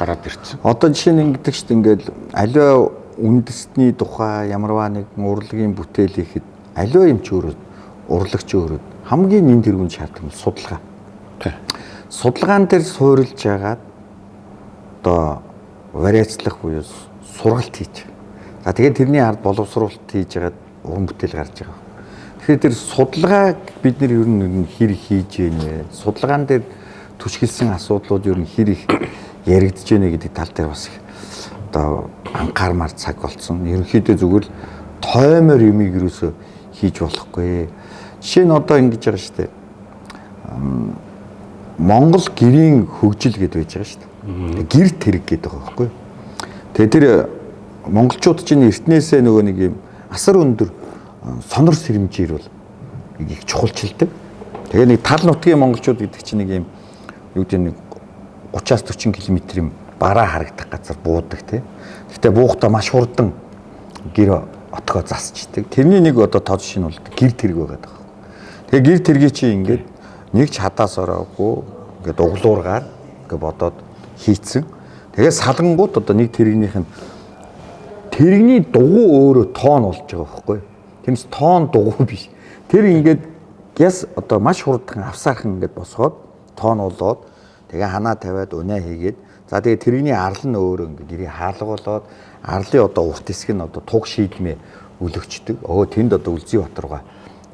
[SPEAKER 2] гараад ирсэн.
[SPEAKER 1] Одоо жишээ нь ингэдэг шүү дээ, ингээл аливаа үндэстний тухай ямарваа нэгэн урлагийн бүтээл хийхэд аливаа юм чи өөрөө урлагч өөрөө хамгийн нэн тэргүүнд шаарддаг нь судалгаа. Судалгаан дээр суурилж яагаад одоо вариацлах буюу сургалт хийж. За тэгээд тэрний ард боловсруулалт хийж яагаад уран бүтээл гарч байгаа. Тэгэхээр тэр судалгааг бид нар ер нь хэр хийж гэнэ вэ? Судалгаан дээр түшгэлсэн асуудлууд ер нь хэр их яригдж гэнэ гэдэг тал дээр бас их одоо анхаармаар цаг болцсон. Ерөнхийдөө зүгээр л тоймор юмыг юусоо хийж болохгүй. Жишээ нь одоо ингэж байгаа шүү дээ. Монгол гэрийн хөгжил гэдэг байж байгаа шүү дээ. Гэр тэрэг гэдэг байгаа байхгүй юу? Тэгээ тэр монголчууд чинь эртнээсээ нөгөө нэг юм асар өндөр сонор сэрэмжээр бол их чухалчилдаг. Тэгээ нэг тал нутгийн монголчууд гэдэг чинь нэг юм юу гэдэг нэг 30-аас 40 км юм бараа харагдах газар буудаг тий. Гэхдээ буухдаа маш хурдан гэр отгоо засчдаг. Тэрний нэг одоо тод жишээ нь бол гэр тэрэг байгаа даа. Тэгээ гэр тэргийг чи ингээд нэг ч хадаас ороогүй ингээд углуургаар ингээд бодоод хийцэн. Тэгээ салгангууд одоо нэг тэрэгнийх нь тэрэгний дугуй өөрөө тоон болж байгаа байхгүй. Тэрнээс тоон дугуй биш. Тэр ингээд гяс одоо маш хурдхан авсаархан ингээд босгоод тоон болоод тэгээ ханаа тавиад унаа хийгээд за тэгээ тэрэгний арал нь өөрөө ингээд гэрээ хаалга болоод арлын одоо урт хэсэг нь одоо туг шийдмээ өлөгчдөг. Өө тэнд одоо Үлзий Батрууга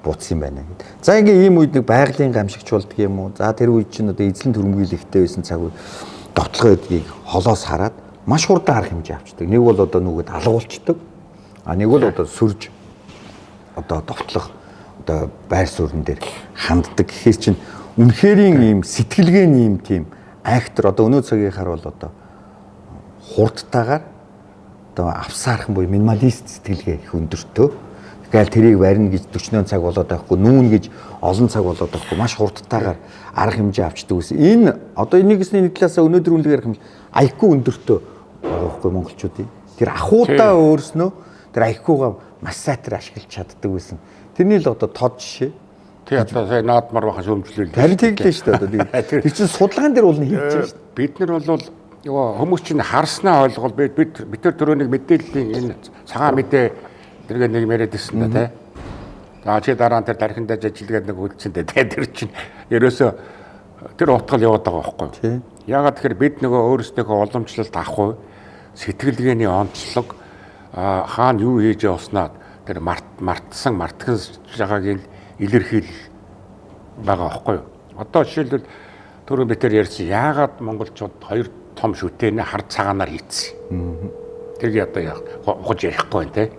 [SPEAKER 1] бууцсан юм байна гэд. За ингээ ийм үед нэг байгалийн гамшигч болдго юм уу? За тэр үед чинь одоо эзлэн төрөмгийлэгтэй байсан цаг үе довтлогоо гэдгийг холоос хараад маш хурдан арга хэмжээ авчдаг. Нэг бол одоо нүгэд алгуулчдаг. А нэг бол одоо сүрж одоо довтлох одоо байр суурин дээр ханддаг. Гэхээр чинь үнэхэрийн ийм сэтгэлгээний ийм тийм айхтар одоо өнөө цагийнхаар бол одоо хурдтайгаар одоо авсаархан буюу минималист сэтгэлгээ их өндөртөө. Тэгэл тэрийг барина гэж 40 цаг болоод байхгүй, нүүн гэж олон цаг болоод байхгүй, маш хурдтайгаар арга хэмжээ авчдаг гэсэн. Энэ одоо энийг гэсний нэг талаасаа өнөөдөр үнэлгээр арга хэмжээ IQ өндөртөө байгаа байхгүй монголчуудын. Тэр ахуйдаа өөрснөө Тэр IQ-га маш сайтар ашиглаж чаддаг байсан. Тэрний л одоо тод жишээ.
[SPEAKER 2] Тий, одоо сая наадмар бахан шүүмжлүүл.
[SPEAKER 1] Харин тэглээ шүү дээ одоо. Тэр чинь судалгаан дээр бол хийж байгаа шүү дээ.
[SPEAKER 2] Бид нар бол нөгөө хүмүүс чинь харснаа ойлгол бид бид тэр түрүүнийг мэдээллийн энэ цагаан мэдээ тэргээ нэг яриад ирсэн да тий. За чи дараа нь тэр тархиндаа ажиллагаад нэг үлдсэн дээ тий. Тэр чинь ерөөсөө тэр утгал яваад байгаа байхгүй юу? Яагаад тэгэхээр бид нөгөө өөрсдийнхөө уламжлалт авахгүй сэтгэлгээний онцлог хаана юу хийж явснаа тэр мартсан мартган байгаагийн илэрхийлэл байгаа байхгүй юу? Одоо жишээлбэл түрүү бид тэр ярьсан яагаад монголчууд хоёр том шүтээний хар цагаанаар хийцсэн. Тэрийг одоо яг ухаж ярихгүй байна те.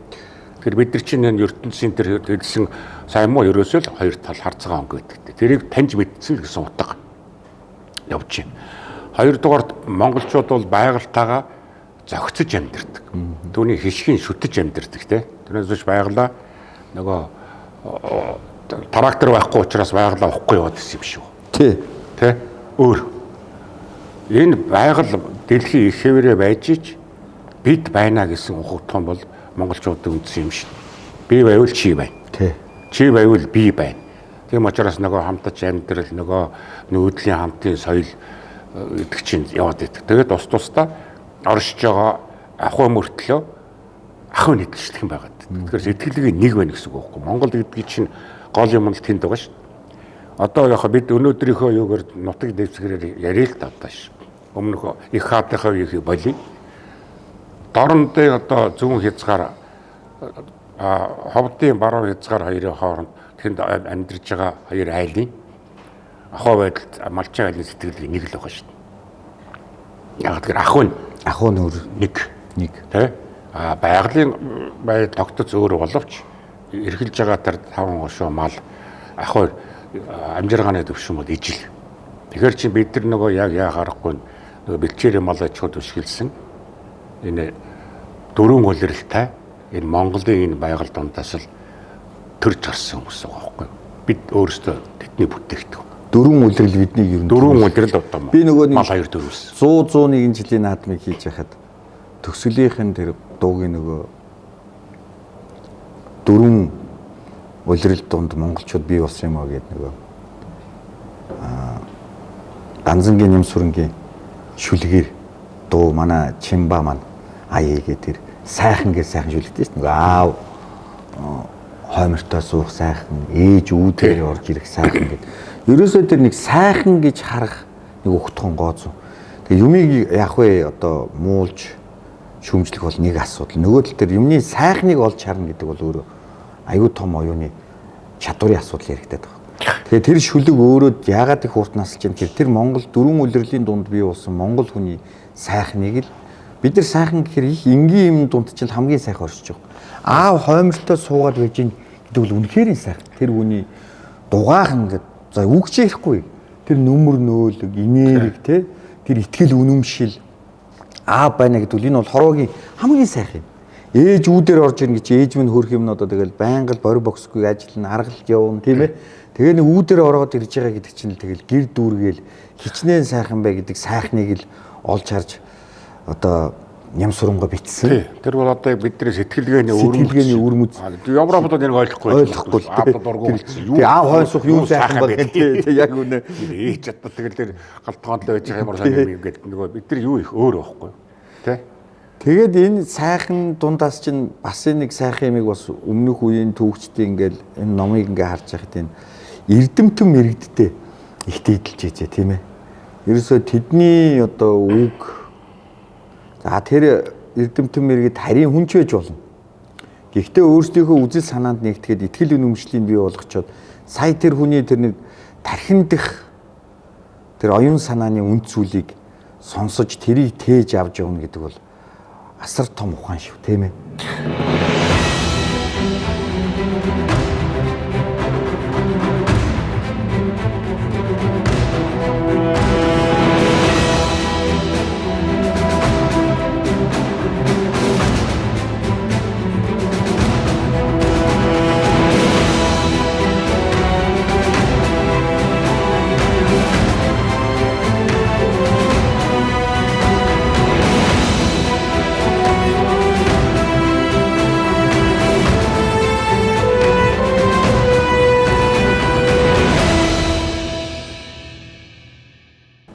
[SPEAKER 2] Тэгэхээр бид нар чинь энэ ертөнцийн тэр хэлсэн сайн муу ерөөсөө л хоёр тал хар цагаан өнгө гэдэг. Тэрийг таньж мэдсэн л гэсэн утга явж байна. Хоёрдугаарт монголчууд бол байгальтайгаа зохицож амьдардаг. Түүний хишгийн шүтэж амьдардаг те. Тэрнээс биш байгалаа нөгөө трактор байхгүй учраас байгалаа ухахгүй яваад ирсэн юм шүү.
[SPEAKER 1] Тий.
[SPEAKER 2] Тэ? Өөр. Энэ байгаль дэлхийн их хэвээрээ байж ич бид байна гэсэн ухагтхан бол монголчуудын үндсэн юм шиг. Би байвал чи байна.
[SPEAKER 1] Тий.
[SPEAKER 2] Чи байвал би байна. Тийм учраас нөгөө хамтаж амьдрал, нөгөө нүүдлийн хамтын соёл гэдэг чинь яваад байдаг. Тэгээд тус тусдаа оршиж байгаа ахуй мөртлөө ахуй нийтлэлтхэн байгаад. Тэгэхээр сэтгэлгээ нэг байна гэсэн үг байхгүй. Монгол гэдгийг чинь гол юм л тэнд байгаа шүү. Одоо яг бид өнөөдрийнхөө юугаар нутаг дэвсгэрээр яриа л та одоо ш. Өмнөх их хаадынхаа үеийг болиё. Дорнодын одоо зүүн хязгаар ховдын баруун хязгаар хоёрын хооронд тэнд амьдарч байгаа хоёр айлын ахуй байдалд малчин айлын сэтгэлгээ нэг л байгаа шүү дээ. Яг тэгэхээр ахуй нь
[SPEAKER 1] Ахуй нь өөр
[SPEAKER 2] нэг.
[SPEAKER 1] Нэг.
[SPEAKER 2] Тэ? А байгалийн байдал тогтоц өөр боловч эрхэлж байгаа тэр таван гошуу мал ахуй амжиргааны төвшин бол ижил. Тэгэхээр чи бид нар нөгөө яг яа харахгүй нөгөө бэлчээрийн мал аж ахуйд өшгөлсөн энэ дөрвөн улиралтай энэ Монголын энэ байгаль дундаас л төрж гарсан хүмүүс байгаа байхгүй юу? Бид өөрсдөө тэдний бүтээгдэхүүн.
[SPEAKER 1] Дөрвөн улирал бидний ер нь
[SPEAKER 2] дөрвөн улирал одоо
[SPEAKER 1] би нөгөө
[SPEAKER 2] мал хоёр төрүүлсэн.
[SPEAKER 1] 100 101 жилийн наадмыг хийж яхад төгсгөлийнх нь тэр дуугийн нөгөө дөрвөн улирал дунд монголчууд бий болсон юм аа гэдэг нөгөө Ганзангийн Нэмсүрэнгийн шүлгээр дуу манай Чимба маань аяа гээ тэр сайхан гэж сайхан шүлэгдсэн шүү дээ. Нөгөө аав хоймортой суух сайхан, ээж үүдээр орж ирэх сайхан гэд. Ерөөсөө тэр нэг сайхан гэж харах нэг өгтгөн гоо зүү. Тэгээ юмыг яг вэ одоо муулж шүүмжлэх бол нэг асуудал. Нөгөө тал дээр юмны сайхныг олж харна гэдэг бол өөрөө аюу том оюуны чадварын асуудал яригдаад байгаа. Тэгээ тэр шүлэг өөрөө яагаад их урт насалж юм тэр Монгол дөрвөн улирлын дунд бий болсон Монгол хүний сайхныг л бид нар сайхан гэхээр их энгийн юм дунд чинь хамгийн сайхан оршиж байгаа. Аав хоймортой суугаад байж гин гэдэг бол үнэхээр сайхан. Тэр хүний дугаахан гэд за үг ч ярихгүй. Тэр нүмер нөөлөг, инээрэг те тэр итгэл үнэмшил аав байна гэдэг бол энэ бол хорвоогийн хамгийн сайхан юм. Ээж үүдээр орж ирнэ гэж ээж минь хөрх юм одоо тэгэл байнга л бори боксгүй ажиллана, аргалт явна тийм ээ. Тэгээ нэг үүдээр ороод ирж байгаа гэдэг чинь л тэгэл гэр дүүргээл хичнээн сайхан бай гэдэг сайхныг л олж харж одоо ням суранга бичсэн.
[SPEAKER 2] Тий. Тэр бол одоо бидний сэтгэлгээний
[SPEAKER 1] өвөрмөц.
[SPEAKER 2] Европод нэг ойлгохгүй.
[SPEAKER 1] Ойлгохгүй.
[SPEAKER 2] Аав дургу болсон.
[SPEAKER 1] Юу аав хойн суух юу сайхан бол тий яг үнэ.
[SPEAKER 2] Ээж одоо тэгэл тэр галтгоонд л байж байгаа ямар сайн юм ингээд нөгөө бид нар юу их өөр байхгүй. Тий.
[SPEAKER 1] Тэгээд энэ сайхан дундаас чинь бас нэг сайхан юмыг бас өмнөх үеийн түүхчдийн ингээл энэ номыг ингээ харж байхад энэ эрдэмтэн мэрэгдтэй их дийдэлж ээжээ тийм ээ. Ерөөсөө тэдний одоо үг за тэр эрдэмтэн мэрэгд харийн хүн ч байж болно. Гэхдээ өөрсдийнхөө үзэл санаанд нэгтгэхэд итгэл үнэмшлийг бий болгочоод сая тэр хүний тэр нэг тархин дэх тэр оюун санааны үнд зүйлийг сонсож тэрийг тээж авч явна гэдэг бол асар том ухаан шүү тийм ээ.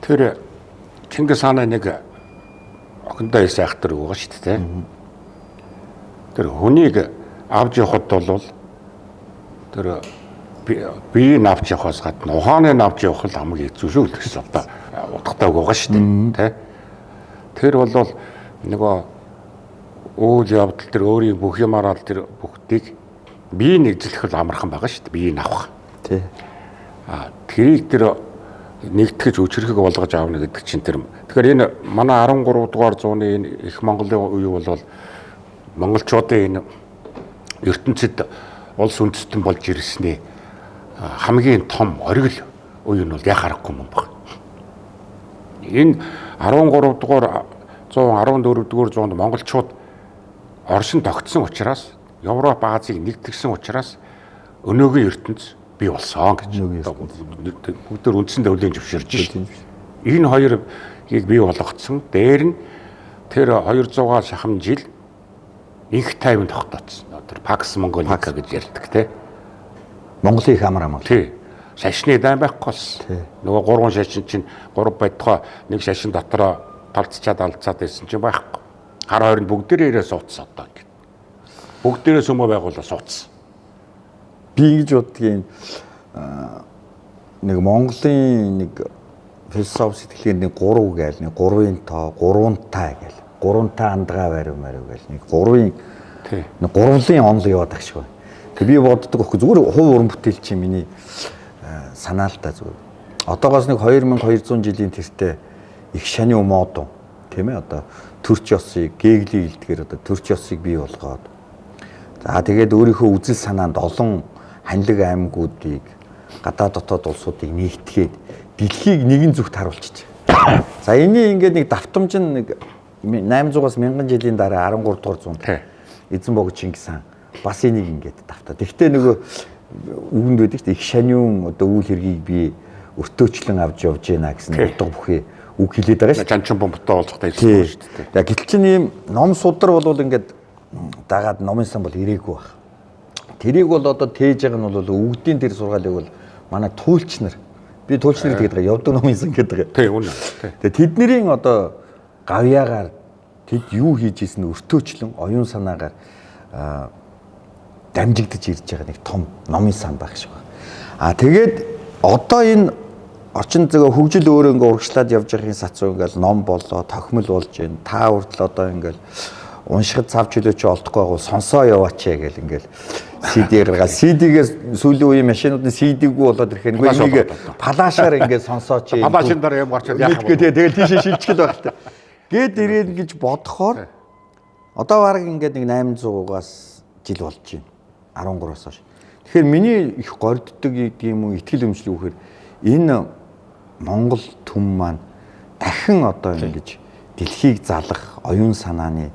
[SPEAKER 2] Тэр Чингис хааны нэг охиндоо хэлсэн айхтар үг байгаа шүү дээ. Тэр хүнийг авч явахад бол тэр биеийг авч явахаас гадна ухааныг авч явах л хамгийн хэцүү шүү л гэсэн одоо утгатай үг байгаа шүү дээ. Тэ? Тэр бол нөгөө үйл явдал тэр өөрийн бүх юмараа л тэр бүгдийг биеийг эзлэх л амархан байгаа шүү дээ. Биеийг авах.
[SPEAKER 1] Тий.
[SPEAKER 2] А тэрийг тэр нэгтгэж өчрхэг болгож аавна гэдэг чинь тэр. Тэгэхээр энэ манай 13 дугаар зууны энэ их Монголын үе бол монголчуудын энэ ертөнцид улс үндэстэн болж ирсний хамгийн том оргил үе нь бол яхаа аргагүй юм байна. Энэ 13 дугаар зуун 14 дугаар зуунд монголчууд оршин тогтсон учраас Европ, Азийг нэгтгэсэн учраас өнөөгийн ертөнц бий болсон гэж. Бүгд үндсэн дэвлэн зөвшөөрж шин. Энэ хоёрыг бий болгоцсон. Дээр нь тэр 200-аас шахам жил инх тайван тогтооцсон. Тэр Pax Mongolica гэж ярьдаг те.
[SPEAKER 1] Монголын их амар амгал.
[SPEAKER 2] Тий. Шашны дайн байхгүй болсон. Нөгөө гурван шашин чинь гурав бодхоо нэг шашин дотроо талцчаад алдцаад байсан чинь байхгүй. Хар хорин бүгдээрээ ирээ суудсан одоо ингэ. Бүгдээрээ сүмөө байгуулаа суудсан.
[SPEAKER 1] Би ингэж боддгийн нэг Монголын нэг философи сэтгэлгээнд нэг гурав гээл нэг гурвын тоо, гурвантай гээл. Гурвантай андгаа барив марив гээл. Нэг гурвын нэг гурвлын онол яваад ах шиг байна. Тэг би боддог байхгүй зүгээр хувь уран бүтээл чинь миний санаа л да зүгээр. Одоогоос нэг 2200 жилийн тэртээ их шаны модон тийм ээ одоо төрч ёсыг гээглийн илтгэр одоо төрч ёсыг бий болгоод за тэгээд өөрийнхөө үзэл санаанд олон ханилаг аймагуудыг гадаад дотоод улсуудыг нэгтгээд дэлхийг нэгэн зүгт харуулчих. За энэний ингээд нэг давтамж нь нэг 800-аас 1000 жилийн дараа 13 дугаар зуунд эзэн богд Чингис хаан бас энийг ингээд давтаа. Тэгвэл нөгөө үгэнд байдаг шүү дээ. Их шаниун одоо үйл хэргийг би өртөөчлөн авч явж гинэ гэсэн утга бүхий үг хэлээд байгаа шүү
[SPEAKER 2] дээ. Жанчин бомбтой уулзахдаа хэлсэн шүү
[SPEAKER 1] дээ. Гэтэл чинь ийм ном судар бол ингээд дагаад номын сан бол ирээгүй байх. Тэрийг бол одоо тээж байгаа нь бол өвгдийн тэр сургаалыг бол манай туульч нар би туульч нар гэдэг байгаа явдаг номын сан гэдэг.
[SPEAKER 2] Тий, үнэн.
[SPEAKER 1] Тэгээ тэднэрийн одоо гавьяагаар тэд юу хийж исэн өртөөчлөн оюун санаагаар дамжигдаж ирж байгаа нэг том номын сан байх шиг байна. А тэгээд одоо энэ орчин зүйн хөгжил өөрөө ингээ урагшлаад явж байгааг сацуу ингээл ном болоо, тохимол болж байна. Та хүртэл одоо ингээл уншихад цав чөлөө чи олдохгүй байгаа сонсоо яваач гэл ингээл CD гаргаад CD-гээс сүүлийн үеийн машинууд нь CD-гүй болоод ирэхээр нэг флашаар ингээд сонсооч.
[SPEAKER 2] Флашын дараа юм гарчвал яах
[SPEAKER 1] вэ? Тэгэл тийшээ шилжчихэл байх л та. Гээд ирээд гэж бодохоор одоо бараг ингээд нэг 800-аас жил болж байна. 13-аас хойш. Тэгэхээр миний их горддог гэдэг юм уу итгэл үнэмшил үхээр энэ Монгол түм маань дахин одоо ингэж дэлхийг залах оюун санааны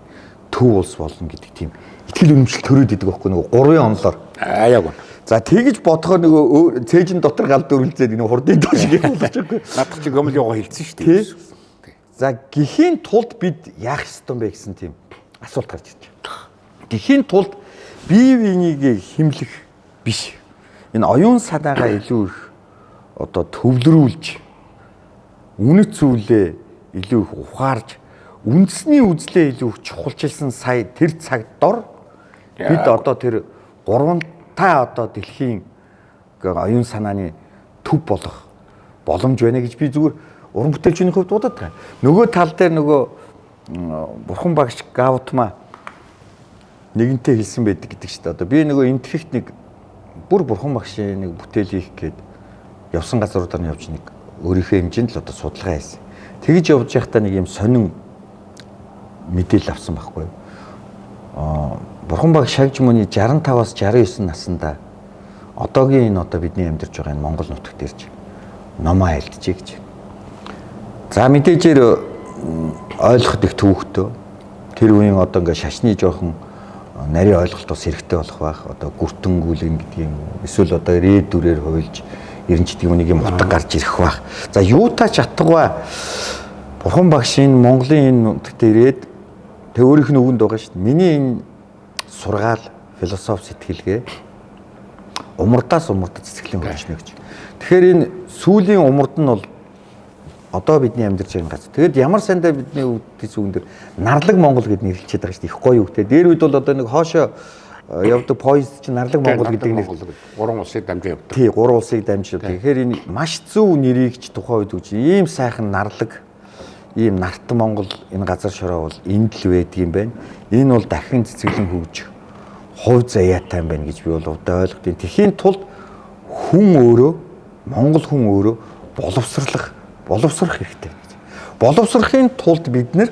[SPEAKER 1] төв улс болно гэдэг тийм итгэл үнэмшил төрөөд идэг байхгүй нөгөө гурвын онолоор.
[SPEAKER 2] Аа яг үнэ.
[SPEAKER 1] За тэгэж бодохоор нөгөө цээжин дотор гал дүрлзээд нөгөө хурдын доош гэж болж байгаа.
[SPEAKER 2] Надад чи гомл яваа хэлсэн шүү дээ.
[SPEAKER 1] За гэхийн тулд бид яах ёстой бэ гэсэн тийм асуулт гарч ирж байна. Гэхийн тулд бие биенийг химлэх биш. Энэ оюун санаагаа илүү их одоо төвлөрүүлж үнэт зүйлээ илүү их ухаарж үндэсний үзлээ илүү их чухалчилсан сая тэр цаг дор бид одоо тэр гурвантай одоо дэлхийн оюун санааны төв болох боломж байна гэж би зүгээр уран бүтээлчийн хувьд бодод байгаа. Нөгөө тал дээр нөгөө бурхан багш Гаутма нэгэнтээ хэлсэн байдаг гэдэг чинь одоо би нөгөө энтгэхт нэг бүр бурхан багшийн нэг бүтээл хийх гээд явсан газруудаар нь явж нэг өөрийнхөө хэмжээнд л одоо судалгаа хийсэн. Тэгж явж байхдаа нэг юм сонин мэдээлэл авсан байхгүй юу? Бурхан баг Шагжмөний 65-аас 69 наснда одоогийн энэ одоо бидний амьдарч байгаа энэ Монгол нутагт ирж номоо айлджээ гэж. За мэдээжээр ойлгоход их төвөгтөө. Тэр үеийн одоо ингээ шашны жоохон нарийн ойлголт бас хэрэгтэй болох байх. Одоо гүртэнгүүлэн гэдэг юм уу? Эсвэл одоо рээд дүрээр хуйлж ирэн ч гэдэг юм нэг юм утга гарч ирэх байх. За юутай ч атгаваа Бурхан багш энэ Монголын энэ нутагт ирээд тэг өөрийнх нь үгэнд байгаа шүү дээ. Миний энэ сургаал философи сэтгэлгээ умардаас умардад цэцгэлэн хөрчнө гэж. Тэгэхээр энэ сүүлийн умард нь бол Одоо бидний амьдарч байгаа газар. Тэгэд ямар сандаа бидний өвдөс үгэн дээр Нарлаг Монгол гэд нэрлэлчихэд байгаа шүү дээ. Их гоё үгтэй. Дээр үед бол одоо нэг хоошо явдаг поезд чинь Нарлаг Монгол гэдэг нэр.
[SPEAKER 2] Гурван улсыг дамжин явдаг.
[SPEAKER 1] Тий, гурван улсыг дамжин явдаг. Тэгэхээр энэ маш зөв нэрийг ч тухайн үед өгч ийм сайхан нарлаг, ийм нарт Монгол энэ газар шороо бол энд л байдаг юм байна. Энэ бол дахин цэцэглэн хөгжих хувь заяатай юм байна гэж би бол удаа ойлгодیں۔ Тэхийн тулд хүн өөрөө, Монгол хүн өөрөө боловсрох хэрэгтэй гэж. Боловсрохын тулд бид нэр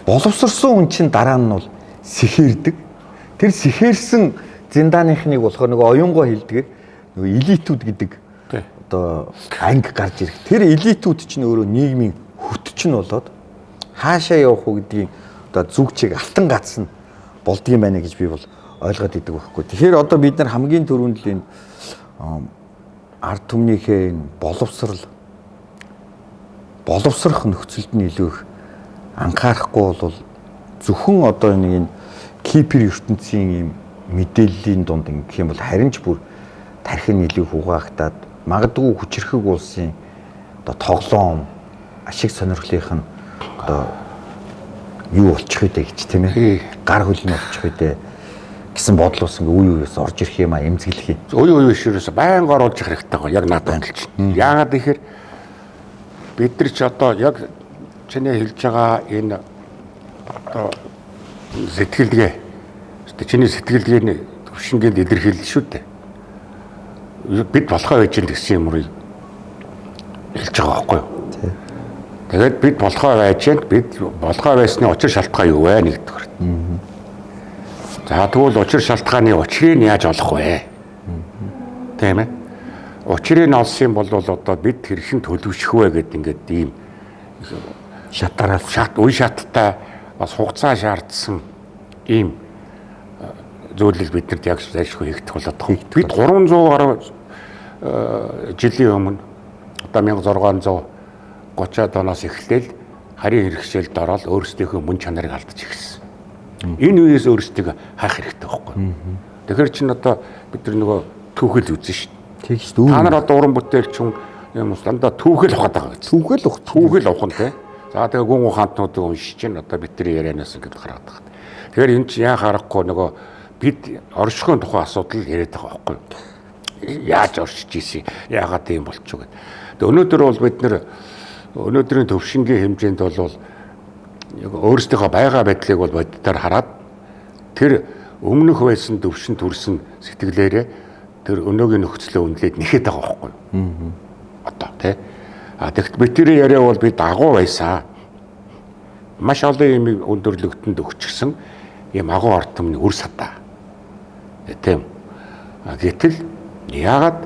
[SPEAKER 1] боловсрсон хүн чинь дараа нь бол сэхэрдэг. Тэр сэхэрсэн зинданыхныг болохоор нөгөө оюунгоо хэлдгээр нөгөө элитүүд гэдэг одоо анги гарч ирэх. Тэр элитүүд чинь өөрөө нийгмийн хөт чинь болоод хаашаа явах уу гэдгийг одоо зүг чиг алтан гац нь болдгийм байна гэж би бол ойлгоод идэг байхгүй. Тэгэхээр одоо бид нар хамгийн түрүүнд л энэ ард түмнийхээ энэ боловсрох нөхцөлд нь илүү их анхаарахгүй бол зөвхөн одоо нэг энэ кипер ертөнцийн ийм мэдээллийн дунд ингэх юм бол харин ч бүр тархин илүү их угаагтаад магадгүй хүчирхэг улсын одоо тоглоом ашиг сонирхлынх нь одоо юу болчих вэ гэж тийм ээ гар хөл нь болчих вэ гэсэн бодол бас ингээ үе үеэс орж ирэх юм а эмзэглэх юм.
[SPEAKER 2] Үе үе ширээс байнга оруулж ирэх хэрэгтэй гоё яг надад хэлж. Яагаад гэхээр бид нар ч одоо яг чиний хэлж байгаа энэ одоо сэтгэлгээ чиний сэтгэлгээний төвшингээнд илэрхийлэл шүү дээ. Бид болохоо байж гэн гэсэн юм уу хэлж байгаа байхгүй юу? Тэгээд бид болохоо байж гэн бид болохоо байсны учир шалтгаан юу вэ нэгдүгээр. За тэгвэл учир шалтгааны учрыг яаж олох вэ? Тийм ээ. Учрыг нь олсон юм бол одоо бид хэрхэн төлөвшөх вэ гэд ингээд ийм
[SPEAKER 1] шатараа
[SPEAKER 2] үе шаттай бас хугацаа шаардсан ийм зүйлийг биднэрт яг зайлшгүй хийгдэх болоод байгаа. Бид 300 гаруй жилийн өмнө одоо 1630-ад оноос эхлээл харийн хэрэгшээлд ороод өөрсдийнхөө мөн чанарыг алдаж эхэлсэн. Энэ үеэс өөрсдийг хайх хэрэгтэй байхгүй. Тэгэхээр чин одоо бид нар нөгөө түүхэл үзэн шүү дээ.
[SPEAKER 1] Тийм шүү.
[SPEAKER 2] Та нар одоо уран бүтээлч хүн юм дандаа түүхэл ухаад байгаа гэж.
[SPEAKER 1] Түүхэл ух.
[SPEAKER 2] Түүхэл ухна те. За тэгээ гүн ухаантнуудыг уншиж чинь одоо бидний ярианаас ингэж гараад байгаа. Тэгэхээр энэ чинь яа харахгүй нөгөө бид оршихуйн тухай асуудал яриад байгаа байхгүй. Яаж оршиж ийсэн, яагаад ийм болчих вэ гэдэг. Тэгээ өнөөдөр бол бид нэр өнөөдрийн төвшингийн хэмжээнд бол яг өөрсдийнхөө байгаа байдлыг бол бодитоор хараад тэр өмнөх байсан төвшин төрсэн сэтгэлээрээ тэр өнөөгийн нөхцөлөө үнэлээд нэхэд байгаа байхгүй. Одоо тий. А тэгт бидний яриа бол бид агуу байсан. Маш олон юм өндөрлөгтөнд өгчихсэн ийм агуу ард түмний үр садаа. Тийм. Гэтэл яагаад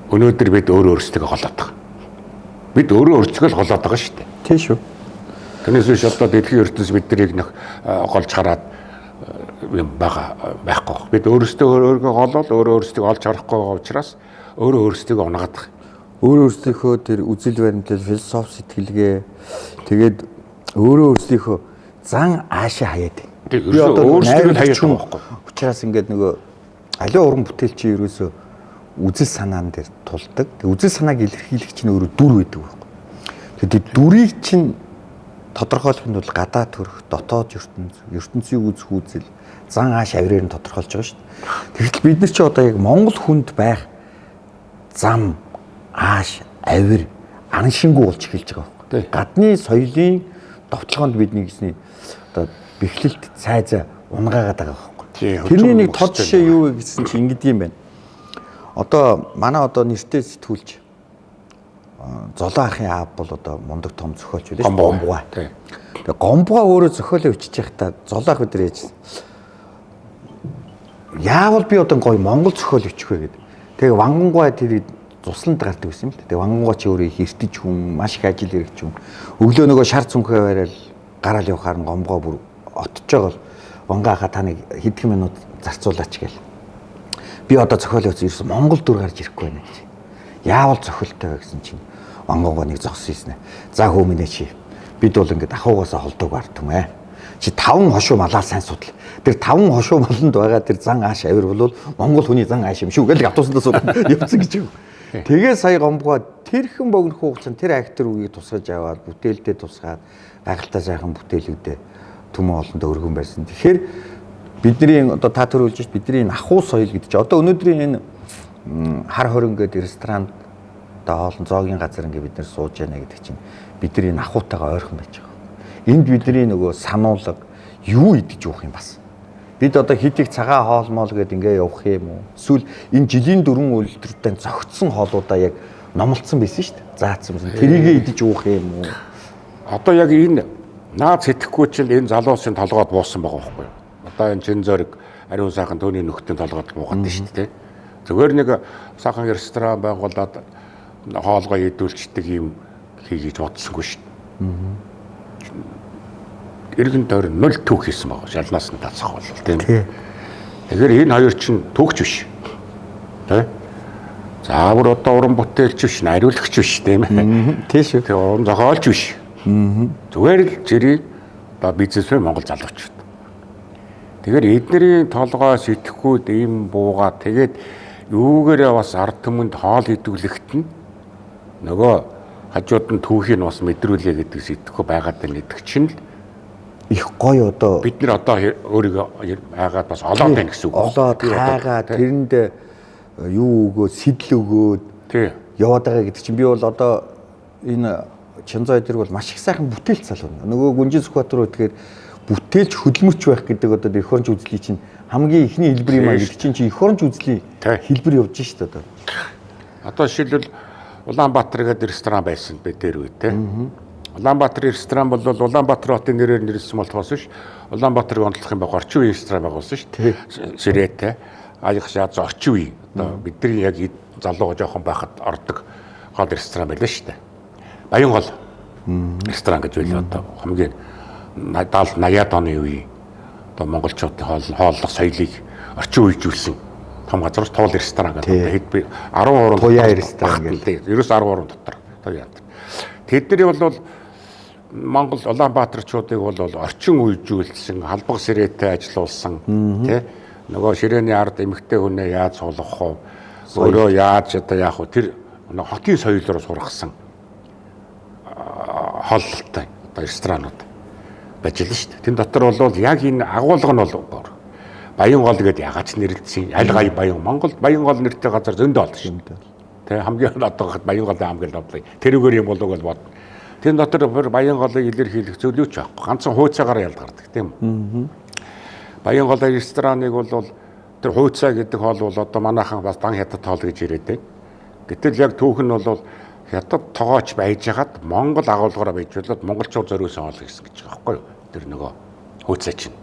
[SPEAKER 2] өнөөдөр бид өөрөө өөрсдөө голоод байгаа? Бид өөрөө өөрсдөө л голоод байгаа шүү дээ.
[SPEAKER 1] Тийм шүү.
[SPEAKER 2] Тэрнээс биш одоо дэлхийн ертөнц биднийг нөх голж хараад юм байгаа байхгүй. Бид өөрсдөө өөрийгөө голоод өөрөө өөрсдөө олж харахгүй байгаа учраас өөрөө өөрсдөө унагаад байгаа.
[SPEAKER 1] Өөрөө өөрсдийнхөө тэр үзэл баримтлал, философи сэтгэлгээ тэгээд өөрөө өөрсдийнхөө зан аашаа хаяад байна.
[SPEAKER 2] Би одоо өөрсдөө л хаяад байгаа байхгүй.
[SPEAKER 1] Учираас ингээд нөгөө аливаа уран бүтээлч ерөөсөө үзэл санаан дээр тулдаг. Тэг үзэл санааг илэрхийлэх чинь өөрөө дүр байдаг байхгүй. Тэгээд дүрийг чинь тодорхойлохын тулд гадаа төрөх, дотоод ертөнц, ертөнцийг үзэх үзэл, зан ааш авираар нь тодорхойлж байгаа шүү дээ. Тэгэхдээ бид нар чи одоо яг Монгол хүнд байх зам, ааш, авир, аншингүү болж эхэлж байгаа байхгүй. Гадны соёлын довтлогоонд бидний гэсний одоо бэхлэлт цайзаа унгаагаад байгаа байхгүй. Тэрний нэг тод жишээ юу вэ гэсэн чи ингэдэг юм байна. Одоо манай одоо нэртэй сэтгүүлч Золоо ахын аав бол одоо мундаг том зохиолч байлаа шүү дээ. Гомбуга. Тэгээ Гомбуга өөрөө зохиолоо бичиж байхдаа Золоо ах бид нар яжсэн. Яавал би одоо гоё монгол зохиол бичих вэ гэдэг. Тэгээ Вангангуй тэр цусланд гардаг байсан юм л. Тэгээ Вангангуй чи өөрөө их эртэж хүн, маш их ажил хэрэгч хүн. Өглөө нөгөө шар цүнхээ барайл гараал явахаар нь Гомбуга бүр отож байгаа бол Ванга ахаа та нэг хэдхэн минут зарцуулаач гээл. Би одоо зохиол явуулсан ерөөсөн монгол дүр гарч ирэхгүй байна гэж. Яавал зохиолтой вэ гэсэн чинь Вангангуй нэг зогссон юмснэ. За хөө минь чи. Бид бол ингээд ахуйгаасаа холдог ард түмээ. Чи 5 хошуу малаа сайн судал. Тэр 5 хошуу маланд байгаа тэр зан ааш авир бол монгол хүний зан ааш юм шүү гэж автобусанд суугаад явцсан гэж юм. Тэгээ сая гомбогоо тэрхэн богино хугацаанд тэр актер үгийг тусгаж аваад бүтээлдээ тусгаад гайхалтай сайхан бүтээлүүдээ түмэн олондоо өргөн байсан. Тэгэхээр бидний одоо та төрүүлж шít бидний энэ ахуй соёл гэдэг чи одоо өнөөдрийн энэ хар хорин гэдэг ресторан одоо хоолн зоогийн газар ингээ бид нэр сууж яана гэдэг чинь бидний энэ ахуйтайгаа ойрхон байж байгаа. Энд бидний нөгөө сануулга юу идэж уух юм бас. Бид одоо хит их цагаан хоол моол гэд ингээ явах юм уу? Эсвэл энэ жилийн дөрвөн үйлдвэртэй зөгцсөн хоолуудаа яг номлоцсон байсан шүү дээ. Заацсан байсан. Тэрийгээ идэж уух юм уу?
[SPEAKER 2] Одоо яг энэ наад сэтгэхгүй чинь энэ залуусын толгойд буусан байгаа байхгүй юу? Одоо энэ чин зориг ариун сайхан төөний нөхдийн толгойд буугаад байна шүү дээ. Зүгээр нэг сайхан ресторан байгуулад хоолгоо идүүлчдэг юм хийгийж бодсонгүй шүү дээ. Иргэн тойрон 0 түүх хийсэн байгаа. Шалнаас нь татсах бол тийм. Тэгэхээр энэ хоёр чинь түүхч биш. Тэ? Заавар одоо уран бүтээлч биш, нариулагч биш тийм ээ.
[SPEAKER 1] Тий шүү.
[SPEAKER 2] Тэгээ уран зохиолч биш. Зүгээр л жирийн одоо бизнесмен монгол залуучууд. Тэгэхээр эднэрийн толгой сэтгхүүд ийм буугаа тэгээд юугаараа бас ард түмэнд хоол идүүлэхт нь нөгөө хажууд нь түүхийг бас мэдрүүлээ гэдэг сэтгхүү байгаад байна гэдэг чинь л
[SPEAKER 1] их гоё одоо
[SPEAKER 2] бид нар одоо өөрийгөө хайгаад бас олоод байна гэсэн үг.
[SPEAKER 1] Олоод хайгаа тэрэнд юу өгөө сэтэл өгөөд яваад байгаа гэдэг чинь би бол одоо энэ Чинзоо эдэр бол маш их сайхан бүтээлч залуу. Нөгөө Гүнжин Сүхбаатар үтгэхээр бүтээлч хөдөлмөрч байх гэдэг одоо эх оронч үзлий чинь хамгийн эхний хэлбэр юм а гэдэг чинь чи эх оронч үзлийн хэлбэр явж шít одоо.
[SPEAKER 2] Одоо жишээлбэл Улаанбаатар гэдэг ресторан байсан бид дээр үе те. Улаанбаатар ресторан бол Улаанбаатар хотын нэрээр нэрлсэн болохоос биш Улаанбаатарыг онцлох юм баг орчин үеийн ресторан байгуулсан шүү дээ. Сэрээтэй аяг шаа орчин үе одоо бидний яг залуу жоохон байхад ордог гол ресторан байлаа шүү дээ. Баянгол ресторан гэж байлаа одоо хамгийн 70 80-аад оны үеийн одоо монголчуудын хооллох соёлыг орчин үеижүүлсэн том газар туул ресторан гэдэг одоо хэд би 10 уран
[SPEAKER 1] туяа ресторан
[SPEAKER 2] гэдэг. Ерөөс 10 уран дотор туяа. Тэдний бол Монгол Улаанбаатарчуудыг бол орчин үеижүүлсэн, халбаг сэрээтэй ажилуулсан тий нөгөө ширээний ард эмэгтэй хүнээ яаж суулгах вэ? Өөрөө яаж одоо яах вэ? Тэр хотын соёл руу сургасан хооллолтой одоо ресторанууд байж л шүү дээ. Тэн дотор бол яг энэ агуулга нь бол Баянгол гэдээ ягаад ч нэрлэлсэн. Аль гай Баян Монголд Баянгол нэртэй газар зөндөө олно шүү дээ. Тэ хамгийн одоо хад Баянголын хамгийн ловлоо. Тэрүүгээр юм болов гэж бод. Тэн дотор бүр Баянголыг илэрхийлэх зөвлөж байхгүй. Ганцхан хууцаагаар ялгардаг тийм үү? Баянгол рестораныг бол тэр хууцаа гэдэг хоол бол одоо манайхан бас дан хятад хоол гэж ирээд байна. Гэтэл яг түүх нь бол хятад тогооч байжгаад Монгол агуулгаараа байж болоод монголчууд зориулсан хоол гэсэн гэж байгаа байхгүй юу? Тэр нөгөө хууцаа чинь.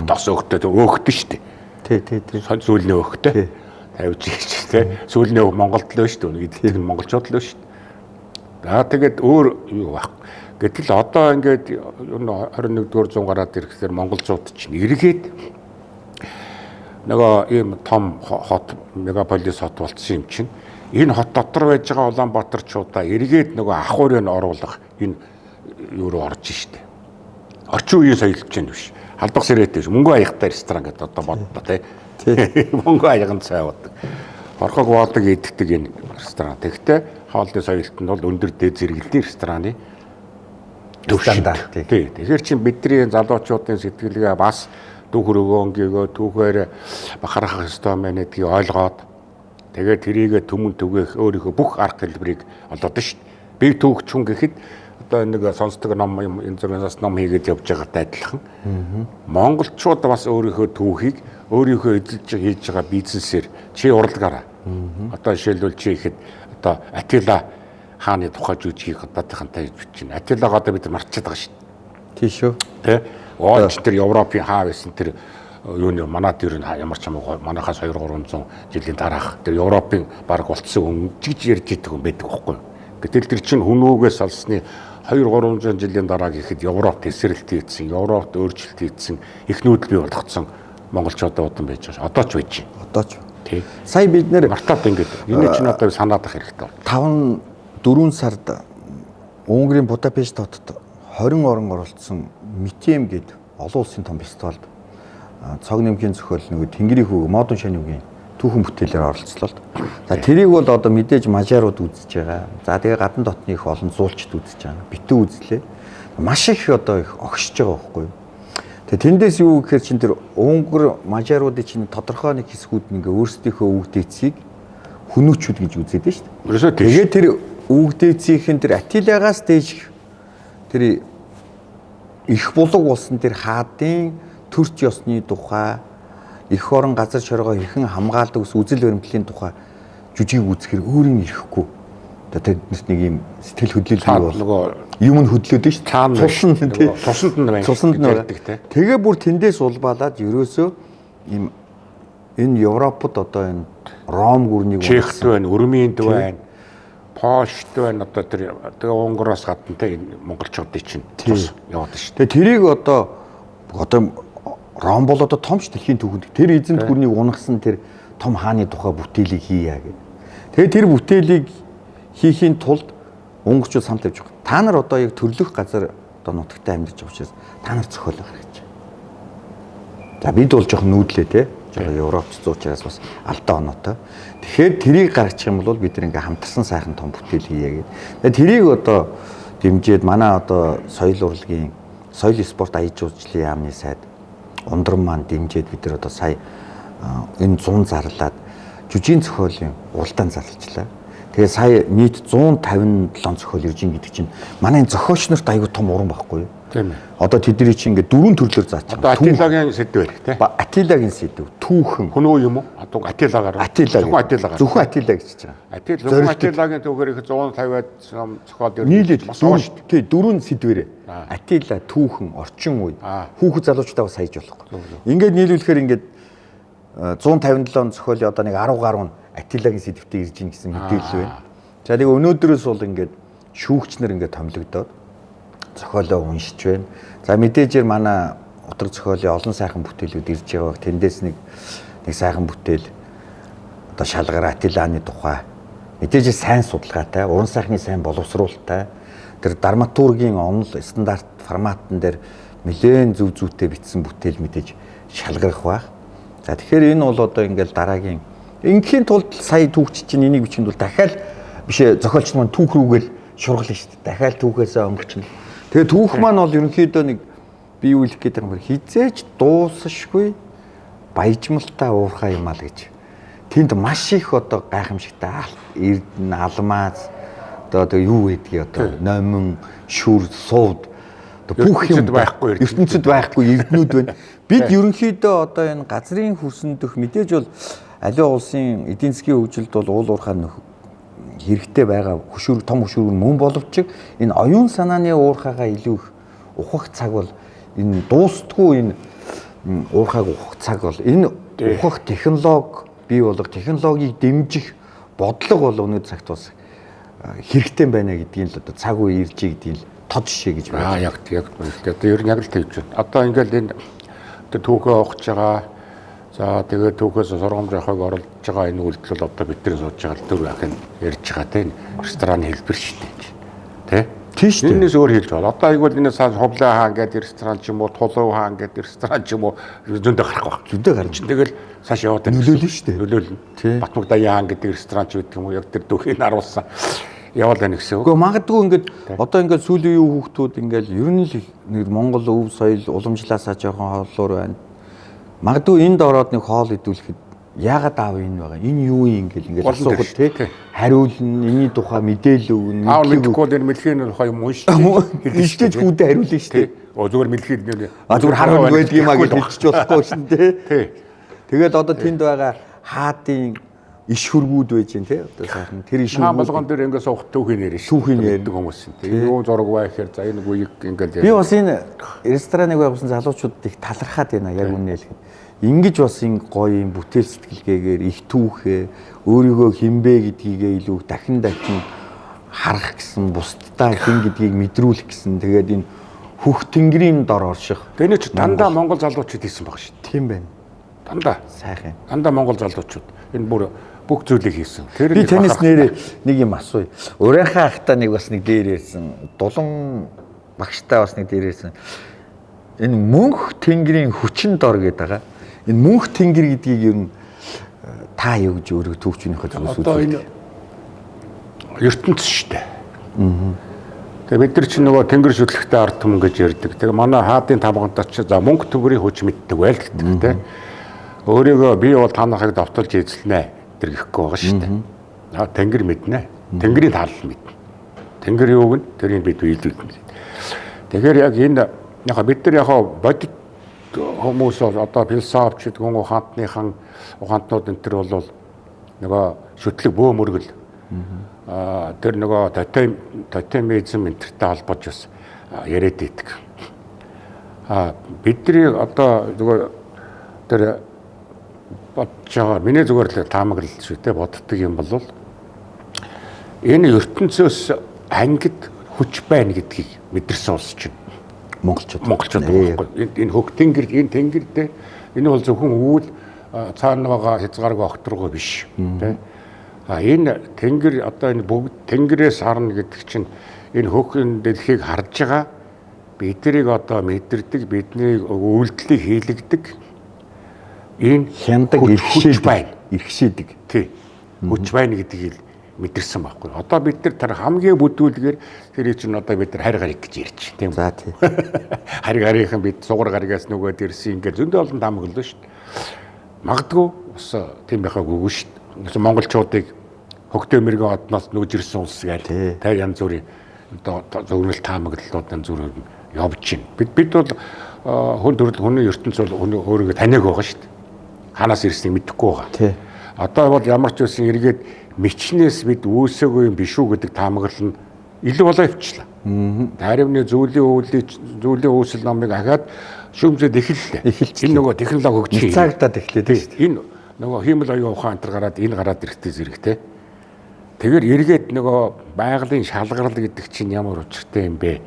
[SPEAKER 2] Дос өөхтэй өөхтэй шүү дээ.
[SPEAKER 1] Тий, тий, тий.
[SPEAKER 2] Сүүлний өөхтэй. Тавьж ийч тий. Сүүлний өөх Монголд л шүү дээ. Иддэг нь монголчууд л шүү дээ. За тэгээд өөр юу байх. Гэтэл одоо ингээд 21-р зуун гараад ирэхлээр монголчууд чинь эргээд нөгөө ийм том хот мегаполис хот болцсон юм чинь энэ хот дотор байж байгаа Улаанбаатарчуудаа эргээд нөгөө ах уурыг оруулах энэ юу руу орж штэ. Орчин үеийн соёл чинь биш. Халбаг сэрээтэй биш. Мөнгө аягтай ресторан гэдэг одоо бодлоо тий. Мөнгө аяган цай уудаг. Хорхог боодог иддэг энэ ресторан. Тэгэхдээ хоолны соёлт нь бол өндөр дээд зэрэгэлдийн рестораны
[SPEAKER 1] стандарт.
[SPEAKER 2] Тий. Тэгэхээр чин бидний залуучуудын сэтгэлгээ бас түүхэр өгөөнгийгөө түүхээр бахархах ёстой байна гэдгийг ойлгоод тэгээд тэрийгэ түмэн түгээх өөрийнхөө бүх арга хэлбэрийг олоод шүү дээ. Би түүхч хүн гэхэд одоо нэг сонсдог ном юм энэ зүрхээс ном хийгээд явж байгаатай адилхан. Монголчууд бас өөрийнхөө түүхийг өөрийнхөө эзэлж хийж байгаа бизнесээр чи урлагаараа. Одоо жишээлбэл чи ихэд одоо Атила хааны тухай жүжигийг одоохонтой хийж байна. Атилаг одоо бид мартчихад байгаа шүү
[SPEAKER 1] дээ. Тий шүү.
[SPEAKER 2] Тэ? Ооч тэр Европын хаа байсан тэр юуны манад ер нь ямар ч хамаагүй манайхаас 2 300 жилийн дараах тэр Европын баг болцсон хүн жигж ярьж идэг хүн байдаг байхгүй юу? Гэтэл тэр чинь хүмүүгээс олсны 2 300 жилийн дараа гэхэд Европт эсрэлт хийсэн, Европт өөрчлөлт хийсэн, их нүүдэл бий болгоцсон монголчуудын удам байж байгаа. Одоо ч байж байна.
[SPEAKER 1] Одоо ч.
[SPEAKER 2] Тий.
[SPEAKER 1] Сая бид нэр
[SPEAKER 2] мартаад ингээд энэ чинь одоо санаадах хэрэгтэй.
[SPEAKER 1] 5 4 сард Унгарын Будапешт хотод 20 орон оролцсон МИТЕМ гэдэг олон улсын том фестивалд цог нэмхийн зохиол нөгөө Тэнгэрийн хүүг Модон шаньюгийн түүхэн бүтээлээр оролцлоо. За тэрийг бол одоо мэдээж мажаарууд үзэж байгаа. За тэгээ гадна дотны их олон зуулчд үзэж байгаа. Битүү үзлээ. Маш их одоо их огшиж байгаа байхгүй юу? Тэгээ тэндээс юу гэхээр чин тэр Унгар мажааруудын чинь тодорхой нэг хэсгүүд нь ингээ өөрсдийнхөө үг дээдсийг хүнүүчүүд гэж үзээд нь шүү дээ. Тэгээ тэр үг дээдсийнхэн тэр Атилагаас дээш тэр их булаг болсон тэр хаадын төрч ёсны тухай эх орон газар шоргоо хэрхэн хамгаалдаг ус үзэл баримтлалын тухай жүжиг үзэхэр өөр юм ирэхгүй. Одоо тэднэрт нэг юм сэтгэл хөдлөл бий бол
[SPEAKER 2] нөгөө
[SPEAKER 1] юм нь хөдлөөд нь шүү дээ. Цуснд нь тий.
[SPEAKER 2] Цуснд нь байна.
[SPEAKER 1] Цуснд нь байна. Тэгээ бүр тэндээс улбалаад ерөөсөө ийм энэ Европод одоо энэ Ром гүрнийг
[SPEAKER 2] Чехт байна, Өрминд байна, Польшд байна, одоо тэр тэгээ Унгараас гадна те энэ монголчуудын чинь цус яваад шүү
[SPEAKER 1] дээ. Тэгээ тэрийг одоо Ром бол одоо томч дэлхийн түүхэнд тэр эзэнт гүрнийг унагсан тэр том хааны тухай бүтээлийг хийя гэдэг. Тэгээ тэр бүтээлийг хийхийн тулд унгарчууд сан тавьж байгаа. Та нар одоо яг төрлөх газар одоо нутагтай амьдарч байгаа учраас та нар зохиол гаргаж. За бид бол жоохон нүүдлээ те. Жоохон Европч зуучраас бас алдаа оноотой. Тэгэхээр тэрийг гаргачих юм бол бид нар ингээ хамтарсан сайхан том бүтээл хийе гэдэг. Тэгээ тэрийг одоо дэмжиж манай одоо соёл урлагийн соёл спорт аяж уучлалын яамны сайд Ундран маань дэмжиж бид нар одоо сая энэ 100 зарлаад жүжигэн зохиолын уралдаан зарлажлаа. Тэгээ сая нийт 157 зохиол ирж ин гэдэг чинь манай энэ зохиолч нарт аягүй том уран байхгүй юу?
[SPEAKER 2] Тийм ээ.
[SPEAKER 1] Одоо тэдний чинь ингээд дөрвөн төрлөөр заачих.
[SPEAKER 2] Одоо Атилагийн сэдв байх тий.
[SPEAKER 1] Атилагийн сэдв, түүхэн.
[SPEAKER 2] Хүн үү юм уу? Одоо Атилагаар.
[SPEAKER 1] Атила.
[SPEAKER 2] Зөвхөн Атилагаар.
[SPEAKER 1] Зөвхөн Атила гэж байгаа.
[SPEAKER 2] Атил зөвхөн Атилагийн түүхээр их 150-аад зохиол
[SPEAKER 1] ирж нийлээд тий дөрвөн сэдвэрээ. Атила, түүхэн, орчин үе, хүүхэд залуучуудаа бас хайж болохгүй. Ингээд нийлүүлэхээр ингээд 157 зохиолын одоо нэг 10 гаруй нь Атилагийн сэдвтэй ирж ин гэсэн мэдээлэл байна. За тэгээ өнөөдрөөс бол ингээд шүүгч нар ингээд томилогдоод зохиолоо уншиж байна. За мэдээжээр манай утга зохиолын олон сайхан бүтээлүүд ирж байгаа баг. Тэндээс нэг сайхан бүтээл одоо шалгар Атиланы тухай мэдээж сайн судалгаатай, уран сайхны сайн боловсруулалтай тэр драматургийн онол стандарт форматн дээр нэлээд зөв зүйтэй бичсэн бүтээл мэдээж шалгарах байх. За тэгэхээр энэ бол одоо ингээл дараагийн ингээхийн тулд сая түүхч чинь энийг бичихэнд бол дахиад биш зохиолч маань түүх рүүгээл шургална шүү дээ. Дахиад түүхээсээ өнгөрчнө. Тэгээ түүх маань бол ерөнхийдөө нэг би юу хэлэх гээд байгаа юм бэ? Хизээч дуусашгүй баяжмалтай уурхай юм аа л гэж. Тэнд маш их одоо гайхамшигтай алт, эрдэнэ, алмаз одоо юу гэдгийг одоо номин, шүр, сувд одоо бүх юм
[SPEAKER 2] байхгүй
[SPEAKER 1] ертөнцид байхгүй эрдэнүүд байна. Бид ерөнхийдөө одоо энэ газрын хөрсөн дөх мэдээж бол аливаа улсын эдийн засгийн хөгжилд бол уул уурхай хэрэгтэй байгаа хөшүүрэг том хөшүүрэг мөн боловч энэ оюун санааны уурхайгаа илүү их ухах цаг бол энэ дуустдаггүй энэ уурхайг ухах цаг бол энэ ухах технологи бий болох технологиг дэмжих бодлого бол өнөө цагт бас хэрэгтэй байна гэдгийг л одоо цаг үе ирж гэдгийг л тод жишээ гэж
[SPEAKER 2] байна. Яг одоо ер нь яг л тэгж байна. Одоо ингээл энэ одоо түүхээ ухаж байгаа. За тэгээд түүхээс сургамж авахыг оролдож байгаа энэ үйлдэл бол одоо бидний сууж байгаа төр ахын ярьж байгаа тийм рестораны хэлбэр шүү дээ. Тэ?
[SPEAKER 1] Тийм шүү дээ.
[SPEAKER 2] Энэс өөр хэлж байна. Одоо айгуул энэ цааш Ховлаа хаан гэдэг ресторан ч юм уу, Тулуу хаан гэдэг ресторан ч юм уу зөндөө гарах байх.
[SPEAKER 1] Зөндөө гарч.
[SPEAKER 2] Тэгэл цааш яваад
[SPEAKER 1] байна. Нөлөөлнө шүү дээ.
[SPEAKER 2] Нөлөөлнө. Батмаг хаан гэдэг ресторан ч гэдэг юм уу яг тэр дөхийг харуулсан. Яваал байна гэсэн үг.
[SPEAKER 1] Гэхдээ магадгүй ингээд одоо ингээд сүүлийн үеийн хүүхдүүд ингээд ер нь л нэг Монгол өв соёл уламжлаасаа жоохон хооллоор байна. Магадгүй энд ороод нэг хоол идүүлэхэд яагаад аав энэ байгаа? Энэ юу юм гэл ингээд асуухад тий хариулна, энэний тухай мэдээлэл өгнө.
[SPEAKER 2] Аав мэдэхгүй бол энэ мэлхийн тухай юм уншиж
[SPEAKER 1] хэлж хүүдээ хариулна шүү дээ.
[SPEAKER 2] Зүгээр мэлхийн нэ.
[SPEAKER 1] А зүгээр харах байдаг юм а гэж хэлчих болохгүй шин тий. Тэгэл одоо тэнд байгаа хаадын иш хөргүүд байж гэн тий. Одоо сайхан тэр иш
[SPEAKER 2] хөргүүд болгон дээр ингээд суух түүхийн нэр ш.
[SPEAKER 1] Түүхийн нэр
[SPEAKER 2] хүмүүс шин тий. Юу зураг бай гэхээр за энэ үеиг ингээд
[SPEAKER 1] би бас энэ рестораныг байгуулсан залуучууд их талархаад байна яг үнэ хэлэхэд. Ингэж бас ин гоё юм бүтээл сэтгэлгээгээр их түүхээ өөрийгөө хинбэ гэдгийгээ илүү дахин дахин харах гэсэн бусдаа хэн гэдгийг мэдрүүлэх гэсэн тэгээд энэ хөх тэнгэрийн дор орших.
[SPEAKER 2] Тэний ч дандаа монгол залуучууд хийсэн баг шүү.
[SPEAKER 1] Тийм байна.
[SPEAKER 2] Дандаа
[SPEAKER 1] сайхан.
[SPEAKER 2] Дандаа монгол залуучууд энэ бүр бүх зүйлийг хийсэн.
[SPEAKER 1] Тэр би танаас нэрээ нэг юм асууя. Урайхаа ахта нэг бас нэг дээр ярьсан. Дулан багштай бас нэг дээр ярьсан. Энэ мөнх тэнгэрийн хүчин дор гэдэг байгаа. Энэ мөнх тэнгэр гэдгийг ер нь та юу гэж өөрөө төвчнийхөө зүгээс
[SPEAKER 2] Одоо энэ ертөнц шүү дээ. Тэгээ бид нар чинь нөгөө тэнгэр шүтлэгтэй ард түмэн гэж ярьдаг. Тэгээ манай хаадын тамгантай чи за мөнгө төгрийн хүч мэддэг байл гэдэг те. Өөрийгөө би бол та нарыг довтолж эзэлнэ тэр гэхгүй байгаа шүү дээ. Аа тэнгэр мэднэ. Тэнгэрийн тал мэднэ. Тэнгэр юуг нь тэрийг бид биелүүлнэ. Тэгэхээр яг энэ яг бид нар яг бодит хүмүүс бол одоо философч гэдэг хүн ухаантныхан ухаантнууд энэ төр бол нөгөө шүтлэг бөө мөргөл тэр нөгөө тотемизм энтертэй холбож бас яриад иддэг. Бидний одоо нөгөө тэр бодож байгаа миний зүгээр л таамаглал шүү дээ боддог юм бол энэ ертөнцөөс ангид хүч байна гэдгийг мэдэрсэн улс чинь
[SPEAKER 1] монголчууд
[SPEAKER 2] монголчууд байхгүй. Энэ хөх тэнгэр энэ тэнгэр дээр энэ бол зөвхөн өвөл цаана байгаа хязгааргүй огторгоо биш тий. А энэ тэнгэр одоо энэ бүгд тэнгэрээс харна гэдэг чинь энэ хөхөн дэлхийг харж байгаа биднийг одоо мэдэрдэг, бидний үйлдэлийг хийлэгдэг энэ
[SPEAKER 1] хяндаг
[SPEAKER 2] хүч байна.
[SPEAKER 1] Ирхшээдэг.
[SPEAKER 2] Тий. Хүч байна гэдгийг мэдэрсэн байхгүй. Одоо бид нар тэр хамгийн бүдүүлгээр тэр чинь одоо бид нар харь гариг гэж ярьж тийм үү?
[SPEAKER 1] За тий.
[SPEAKER 2] Харь гарийнхын бид сугар гаригаас нөгөөд ирсэн ингээд зөндөө олон таамаглал шүү дээ. Магадгүй бас тийм байхаг үгүй шүү дээ. Монголчуудыг хөгтөө мэрэгэн одноос нүүж ирсэн улс гээл тэ янз бүрийн одоо зөвгөнөл таамаглалууд янз бүрээр явж байна. Бид бол хүн төрөл хүний ертөнц бол өөрийгөө таниаг байгаа шүү дээ. Хаанаас ирснийг мэдэхгүй байгаа.
[SPEAKER 1] Тий.
[SPEAKER 2] Одоо бол ямар ч үсэн эргээд мичнээс бид үүсээгүй юм биш үү гэдэг таамаглал нь илүү болоо явчлаа. Таримны зүйлийн үүсэл номыг ахаад шүүмжээд эхэллээ. Энэ нөгөө технологи хөгжиж
[SPEAKER 1] цагдаад эхлэв тийм шүү.
[SPEAKER 2] Энэ нөгөө хиймэл оюун ухаан энэ гараад энэ гараад ирэхтэй зэрэг те. Тэгэхээр эргээд нөгөө байгалийн шалгарал гэдэг чинь ямар учиртай юм бэ?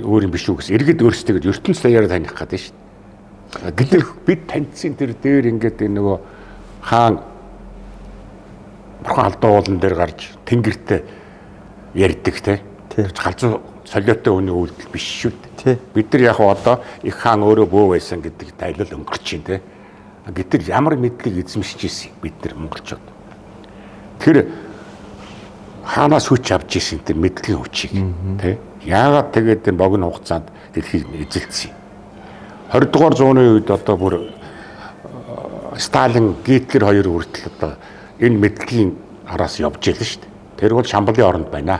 [SPEAKER 2] Өөр юм биш үү гэсэн. Эргээд өөрсдөө ертөнц даяараа таних гэдэг шүү дээ. Гэтэл бид таньцын тэр дээр ингээд энэ нөгөө хаан бурхан алдаа уулан дээр гарч тэнгэртэй ярьдаг те. Галзуу солиотой хүний үйлдэл биш шүү дээ. Бид нар яг одоо их хаан өөрөө бөө байсан гэдэг тайлал өнгөрч чинь те. Гэтэл ямар мэдлэг эзэмшиж ирсэн бид нар монголчууд. Тэр хаанаас хүч авч ирсэн тэр мэдлэгийн хүчийг те. Яагаад тэгээд энэ богино хугацаанд дэлхийг эзэлсэн юм. 20 дугаар зууны үед одоо бүр Сталин, Гитлер хоёр хүртэл одоо энэ мэдлэгийн араас явж илэн шүү дээ. Тэр бол Шамбалын оронд байна.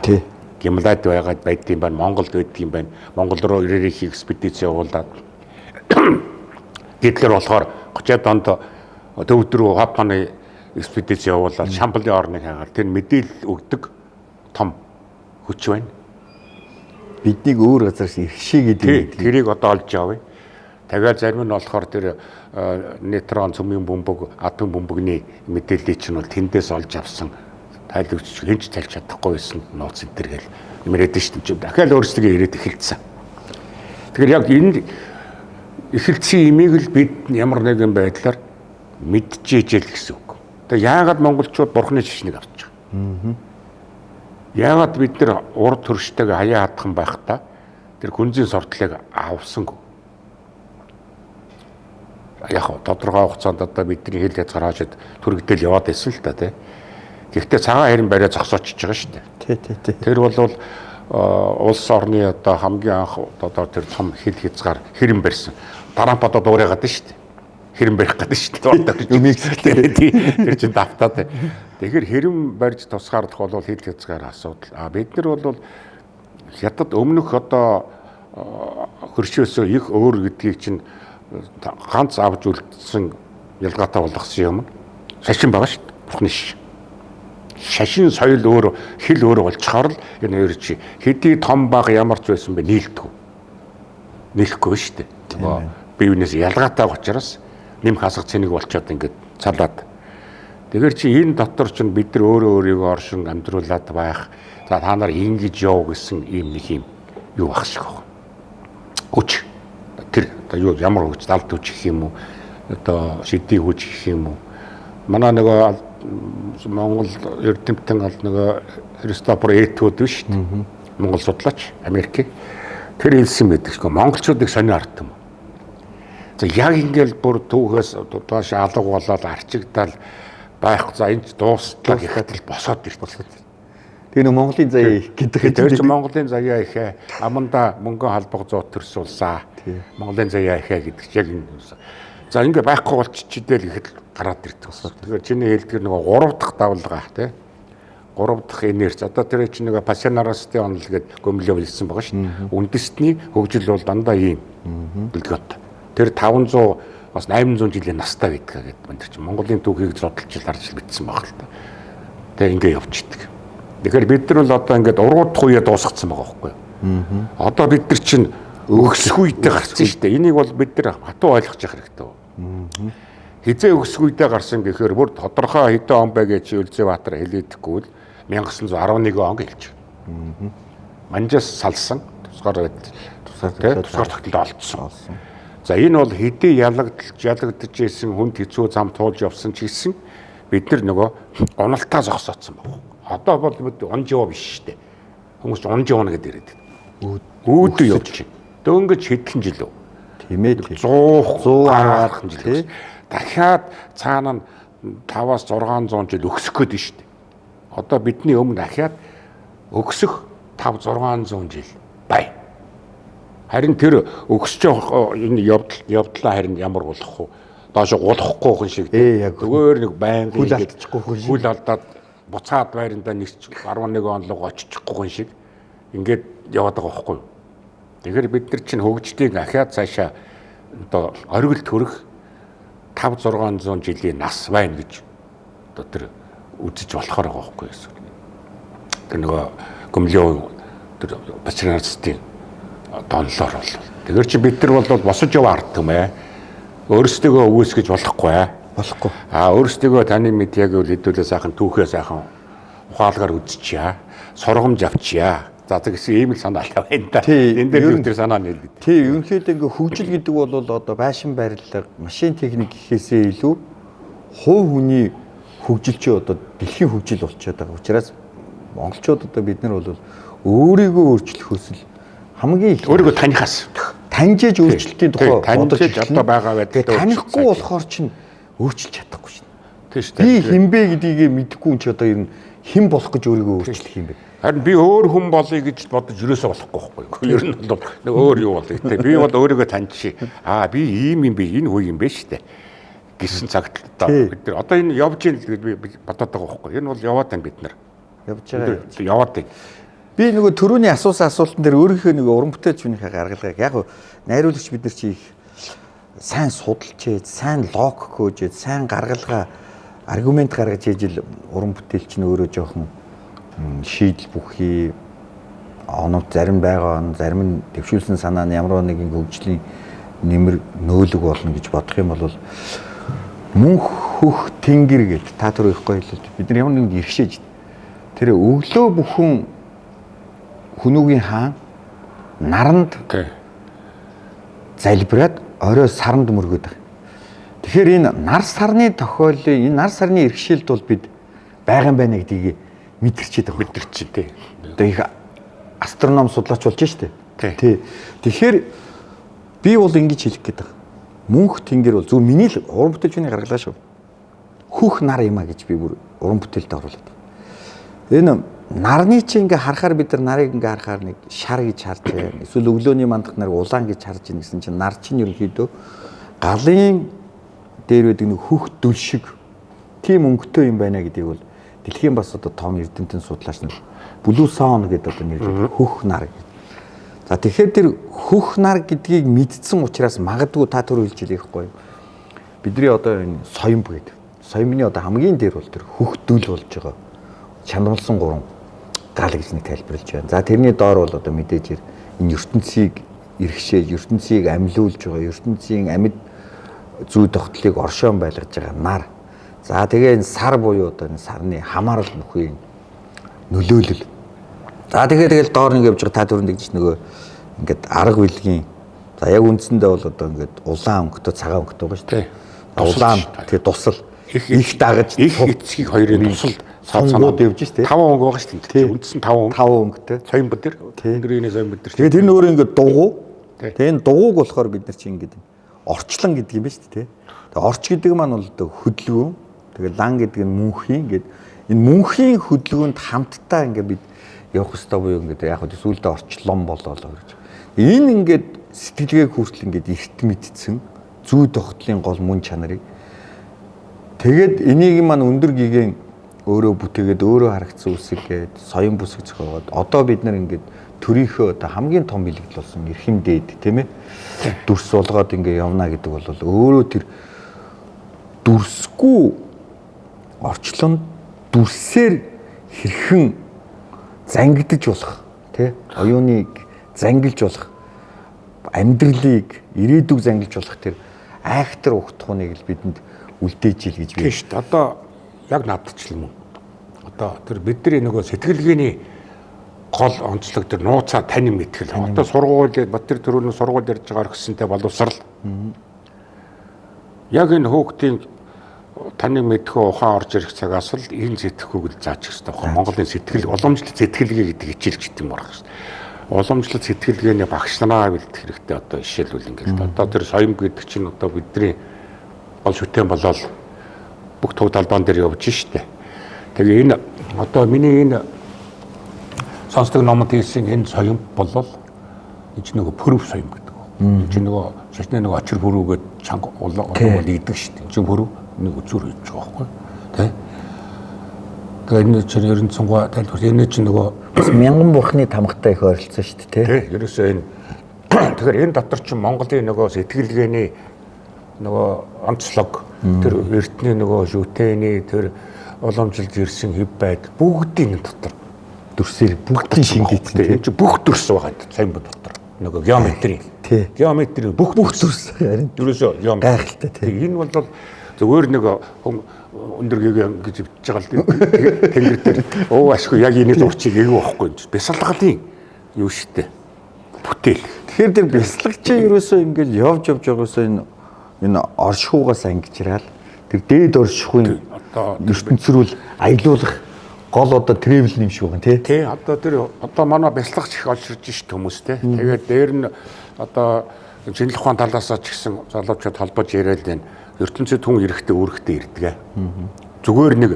[SPEAKER 2] Гималайд байгаад байдсан байна, Монголд байдсан байна. Монгол руу Рерих экспедиц явуулаад Гитлер болохоор 30-аад онд төвд рүү Хапаны экспедиц явуулаад Шамбалын орныг хайгаад тэр мэдээлэл өгдөг том хүч байна.
[SPEAKER 1] Биднийг өөр газараас ирхшээ гэдэг.
[SPEAKER 2] Тэрийг одоо олж явъя. Тэгээд зарим нь болохоор тэр нейтрон цөмийн бөмбөг, атом бөмбөгний мэдээллийг чинь бол тэндээс олж авсан тайлагч хинч тайлж чадахгүй байсан нууц энэ төр гэл яриад шүү дээ. Дахиад өөрсдөө ирээд эхэлсэн. Тэгэхээр яг энэ эхэлсэн имийг л бид ямар нэгэн байдлаар мэдчихэж л гэсэн үг. Тэгээ яагаад монголчууд бурхны шашныг авч байгаа? Яагаад бид нар урд төрштэйг хаяа хатхан байхдаа тэр гүнзгий сордлыг авсангүй? Яг тодорхой хугацаанд одоо бидний хил хязгаар хаашид түрэгдэл яваад байсан л та тий. Гэхдээ цагаан хэрэн бариа зогсоочж байгаа шүү дээ.
[SPEAKER 1] Тий, тий, тий.
[SPEAKER 2] Тэр бол улс орны одоо хамгийн анх одоо тэр том хил хязгаар хэрэн барьсан. Трамп одоо дуурайгаад шүү дээ. Хэрэн барих гэдэг шүү дээ.
[SPEAKER 1] Мексиктэй.
[SPEAKER 2] Тэр чинь давтаад. Тэгэхээр хэрэн барьж тусгаарлах бол хил хязгаар асуудал. А бид нар бол хятад өмнөх одоо хөршөөсөө их өөр гэдгийг чинь ганц авч үлдсэн ялгаатай болгосон юм. Шашин байгаа шүү дээ. Бурхны шашин. Шашин соёл өөр, хэл өөр болчихоор л энэ хоёр чи хэдий том баг ямар ч байсан бэ нийлдэг. Нийлэхгүй шүү дээ. Нөгөө бие биенээс ялгаатай учраас нэм хасах цэник болчоод ингээд цалаад. Тэгэхээр чи энэ дотор чинь бид нар өөрөө өөрийгөө оршин амьдруулад байх. За та нар ингэж яв гэсэн ийм нэг юм юу ах шиг байна. Хүч. Тэр одоо юу ямар хүч, далд хүч гэх юм уу? Одоо шидийн хүч гэх юм уу? Манай нөгөө Монгол эрдэмтэн ал нөгөө Христофор Этвуд биш үү? Монгол судлаач, Америкийн. Тэр хэлсэн байдаг шгүй монголчуудыг сонио ард юм. За яг ингээл бүр түүхээс доош алга болоод арчигдаал байх за энэ ч дуустлаа гэхэд л босоод ирсэн.
[SPEAKER 1] Тэгээ нөө Монголын заяа их гэдэг.
[SPEAKER 2] Тэр чинь Монголын заяа ихэ аманда мөнгөн халбаг зуут төрсүүлсэн. Монголын заяа ихэ гэдэг чинь яг энэ. За ингээ байхгүй болчихжээ л гэхэд гараад ирдэг. Тэгэхээр чиний хэлдгэр нөгөө 3 дахь давлгаа тий. 3 дахь инерц. Одоо тэр чинь нөгөө пассионарастын онол гэдэг Гумилев хэлсэн байгаа шүү дээ. Үндэстний хөгжил бол дандаа ийм дэлгөөт. Тэр 500 бас 800 жилийн настай байдаг гэдэг байна. Тэр чинь Монголын түүхийг зодолж харж бичсэн баг л та. Тэгээ ингээ явчихдаг. Тэгэхээр бид нар бол одоо ингээд уруудах үеэ дуусгацсан байгаа байхгүй юу? Одоо бид нар чинь өгсөх үедээ гарсан шүү дээ. Энийг бол бид нар хатуу ойлгож явах хэрэгтэй. Хизээ өгсөх үедээ гарсан гэхээр бүр тодорхой хэдэн он бай гэж Өлзий-Баатар хэлээдэхгүй л 1911 он хэлж байна. Манжаас салсан тусгаар тусгаар тогтолд олдсон. За энэ бол хэдий ялагдаж исэн хүнд хэцүү зам туулж явсан ч гэсэн бид нар нөгөө уналтаа зогсоодсон баг. Одоо бол бид унж яваа биш шүү дээ. Хүмүүс унж явна гэдээ ирээд байна. Үүдээ явж байна. Дөнгөж хэдхэн жил үү?
[SPEAKER 1] Тийм ээ.
[SPEAKER 2] 100 гаруй жил. Дахиад цаана нь 5-аас 600 жил өксөх гээд байна шүү дээ. Одоо бидний өмнө дахиад өксөх 5 600 жил бай. Харин тэр өксөж явах энэ явдлаа харин ямар болох вэ? Доош гулахгүй хүн шиг. Зүгээр нэг байнгын
[SPEAKER 1] хүл алдчихгүй хүн шиг.
[SPEAKER 2] Хүл алдаад буцаад байрандаа нисч 11 он руу очихгүй хүн шиг ингээд яваад байгаа байхгүй юу? Тэгэхээр бид нар чинь хөгжлийг ахиад цаашаа одоо оргил төрөх 5 600 жилийн нас байна гэж одоо тэр үзэж болохоор байгаа байхгүй юу? Тэр нөгөө Гумилев тэр Пастернацтын донлоор бол. Тэгэхээр чи бид нар бол босож яваа ард юм ээ. Өөрсдөө өгөөсгөж болохгүй.
[SPEAKER 1] Болохгүй.
[SPEAKER 2] А өөрсдөө таны мэд яг үл хэдүүлээ сайхан түүхээ сайхан ухаалгаар үзчихье. Сургамж авчия. За тэгсэн ийм л санаа байна да. Энэ дээр тэр санаа нийлдэг.
[SPEAKER 1] Тий, ерөнхийдөө ингээ хөгжил гэдэг бол одоо байшин барилга, машин техник гэхээсээ илүү хувь хүний хөгжил чи одоо дэлхийн хөгжил болчиход байгаа. Учраас монголчууд одоо бид нар бол өөрийгөө өөрчлөхөөс л хамгийн их
[SPEAKER 2] өөрийгөө танихаас
[SPEAKER 1] таньжээж өөрчлөлтийн тухай
[SPEAKER 2] бодож одоо байгаа байдалтай
[SPEAKER 1] танихгүй болохоор чинь өөрчилж чадахгүй шин.
[SPEAKER 2] Тийм шүү дээ.
[SPEAKER 1] Би хинбэ гэдгийг мэдэхгүй юм чи одоо ер нь хэн болох гэж өөрийгөө өөрчлөх юм бэ?
[SPEAKER 2] Харин би өөр хүн болъё гэж бодож ерөөсөө болохгүй байхгүй юу? Ер нь бол нэг өөр юу болъё те. Би бол өөрийгөө таньчих. Аа би ийм юм би энэ үе юм бэ штэ гэсэн цагт одоо бид нар одоо энэ явж ийн гэж би бодоод байгаа байхгүй юу? Энэ бол яваад байна бид нар.
[SPEAKER 1] Явж байгаа.
[SPEAKER 2] Яваад байна.
[SPEAKER 1] Би нөгөө төрөүний асуусан асуултан дээр өөрийнхөө нэг уран бүтээлч хүнийхээ гаргалгааг яг найруулагч бид нар чи их сайн судалж ээж, сайн логик хөөж, сайн гаргалгаа аргумент гаргаж ээж л уран бүтээлч нь өөрөө жоохон шийдэл бүхий онууд зарим байгаа он, зарим нь дэвшүүлсэн санаа нь ямар нэгэн хөгжлийн нэмэр нөөлөг болно гэж бодох юм бол мөнх хөх тэнгэр гэд та түр их гоё хэлэлт бид нар ямар нэгэн иргэшээж тэр өглөө бүхэн хүнүүгийн хаан наранд залбираад орой саранд мөргöd байгаа. Тэгэхээр энэ нар сарны тохиоллын энэ нар сарны иргэшээлд бол бид байгаа юм байна гэдгийг мэдэрчээд байгаа.
[SPEAKER 2] Мэдэрчээ тий.
[SPEAKER 1] Одоо их астроном судлаач болж штэ. Тий. Тэгэхээр би бол ингэж хэлэх гээд байгаа. Мөнх тэнгэр бол зөв миний л уран бүтээлчний гаргалгаа шүү. Хөх нар юм а гэж би бүр уран бүтээлд оруулаад байгаа. Энэ нарны чи ингээ харахаар бид нар нарыг ингээ харахаар нэг шар гэж харж байна. Эсвэл өглөөний мандах нарыг улаан гэж харж байна гэсэн чинь нар чинь ерөнхийдөө галын дээр байдаг нэг хөх дүл шиг тийм өнгөтэй юм байна гэдгийг бол дэлхийн бас одоо том эрдэмтэн судлаач нар Blue Sun гэдэг одоо нэрлэдэг хөх нар гэдэг. За тэгэхээр тэр хөх нар гэдгийг мэдсэн учраас магадгүй та түр хэлж хэлэхгүй юу. Бидний одоо энэ соёмб гэдэг. Соёмны одоо хамгийн дээр бол тэр хөх дүл болж байгаа. Чанамлсан гурван гал гэж нэг тайлбарлаж байна. За тэрний доор бол одоо мэдээж энэ ертөнцийг иргэшээж, ертөнцийг амьлуулж байгаа, ертөнцийн амьд зүй тогтлыг оршоон байлгаж байгаа нар. За тэгээ энэ сар буюу одоо энэ сарны хамаарал бүхий нөлөөлөл. За тэгээ тэгэл доор нэг явж байгаа та түрүүнд гэж нөгөө ингээд арга билгийн за яг үндсэндээ бол одоо ингээд улаан өнгөтэй цагаан өнгөтэй байгаа шүү дээ. Улаан тэгээ дусал. Их дагаж
[SPEAKER 2] их эцгийг хоёрын тусал
[SPEAKER 1] сонгууд явж штэ.
[SPEAKER 2] 5 өнгө байгаа штэ. Үндсэн 5 өнгө.
[SPEAKER 1] 5 өнгөтэй.
[SPEAKER 2] Соён бүдэр. Өндөрийн соён бүдэр.
[SPEAKER 1] Тэгээд тэр нь өөрөө ингээд дугуй. Тэгээд энэ дугуйг болохоор бид нар чинь ингээд орчлон гэдэг юм ба штэ тий. Тэгээд орч гэдэг маань бол одоо хөдөлгөөн. Тэгээд лан гэдэг нь мөнхийн ингээд энэ мөнхийн хөдөлгөөнд хамтдаа ингээд бид явах ёстой буюу ингээд яг хөө сүүлдээ орчлон болоолоо гэж. Энэ ингээд сэтгэлгээг хүртэл ингээд эрт мэдсэн зүй тогтлын гол мөн чанарыг тэгээд энийг маань өндөр гигэн өөрөө бүтээгээд өөрөө харагдсан үсэг гээд соён бүсэг зохиогоод одоо бид нар ингээд төрийнхөө одоо хамгийн том бэлэгдэл болсон эрхэм дээд тийм ээ дүрс болгоод ингээд явна гэдэг бол өөрөө тэр дүрсгүй орчлонд дүрсээр хэрхэн зангидаж болох тий оюуныг зангилж болох амьдралыг ирээдүг зангилж болох тэр айхтар угтахууныг л бидэнд үлдээж ил гэж би.
[SPEAKER 2] Тийм шүү дээ. Одоо яг надад ч юм уу. Одоо тэр бидний нөгөө сэтгэлгээний гол онцлог тэр нууцаа танин мэтгэл. Одоо сургууль Баттэр төрөний сургууль ярьж байгаа орхисонтэй боловсрал. Яг энэ хүүхдийн танин мэдхүү ухаан орж ирэх цагаас л энэ сэтгэхүйг л зааж хэрэгтэй байхгүй. Монголын сэтгэл уламжлалт сэтгэлгээ гэдэг хичээл ч гэдэг юм байна шүү дээ. Уламжлалт сэтгэлгээний багш нараа бэлдэх хэрэгтэй одоо жишээлбэл ингээд одоо тэр соён гэдэг чинь одоо бидний гол шүтэн болоод бүх туг талбаан дээр явж штэ. Тэгээ энэ одоо миний энэ сонсдог номод хийсэн энэ соён болол энэ чинь нөгөө пөрөв соён гэдэг. Энэ чинь нөгөө шашны нөгөө очир пөрөвгээд чанга улаан бол идэг штэ. Энэ чинь пөрөв нэг үзүр хийж байгаа байхгүй. Тэ? Тэгээ энэ чинь ерэн цунгуй тайлбар энэ чинь нөгөө
[SPEAKER 1] мянган бурхны тамгатай их ойролцсон шүү дээ,
[SPEAKER 2] тэ? Ерөөсөө энэ тэгэхээр энэ дотор чинь Монголын нөгөө сэтгэлгээний нөгөө онцлог тэр эртний нөгөө шүтээний тэр уламжилж ирсэн хэв байдал бүгдийн дотор
[SPEAKER 1] дүрсээр бүгдийн шингээсэн.
[SPEAKER 2] Энэ чинь бүх дүрс байгаа энэ соён дотор. Нөгөө геометри. Геометри бүх
[SPEAKER 1] дүрс. Харин
[SPEAKER 2] ерөөсөө геометри.
[SPEAKER 1] Гайхалтай тий.
[SPEAKER 2] Энэ бол зүгээр нэг өндөр гэгээ гэж бичиж байгаа л тэнгэр дээр өө ашгүй яг энийг зурчиг эгүй байхгүй юм. Бясалгалын юу штэ. Бүтээл.
[SPEAKER 1] Тэгэхээр тэр бясалгачийн ерөөсөө ингээл явж явж байгаас энэ оршихугаас ангижраал тэр дээд оршихуйн
[SPEAKER 2] одоо
[SPEAKER 1] ертөнцрүүл аялуулах гол одоо тревел юм шиг байна тий.
[SPEAKER 2] Тий, одоо тэр одоо манай бясалгагч их олширж шít хүмүүс тий. Тэгээд дээр нь одоо шинжлэх ухаан талаасаа ч гэсэн залуучууд холбож яриад байна. ертөнцид хүн эрэхтэй үүрэгтэй ирдэг. Зүгээр нэг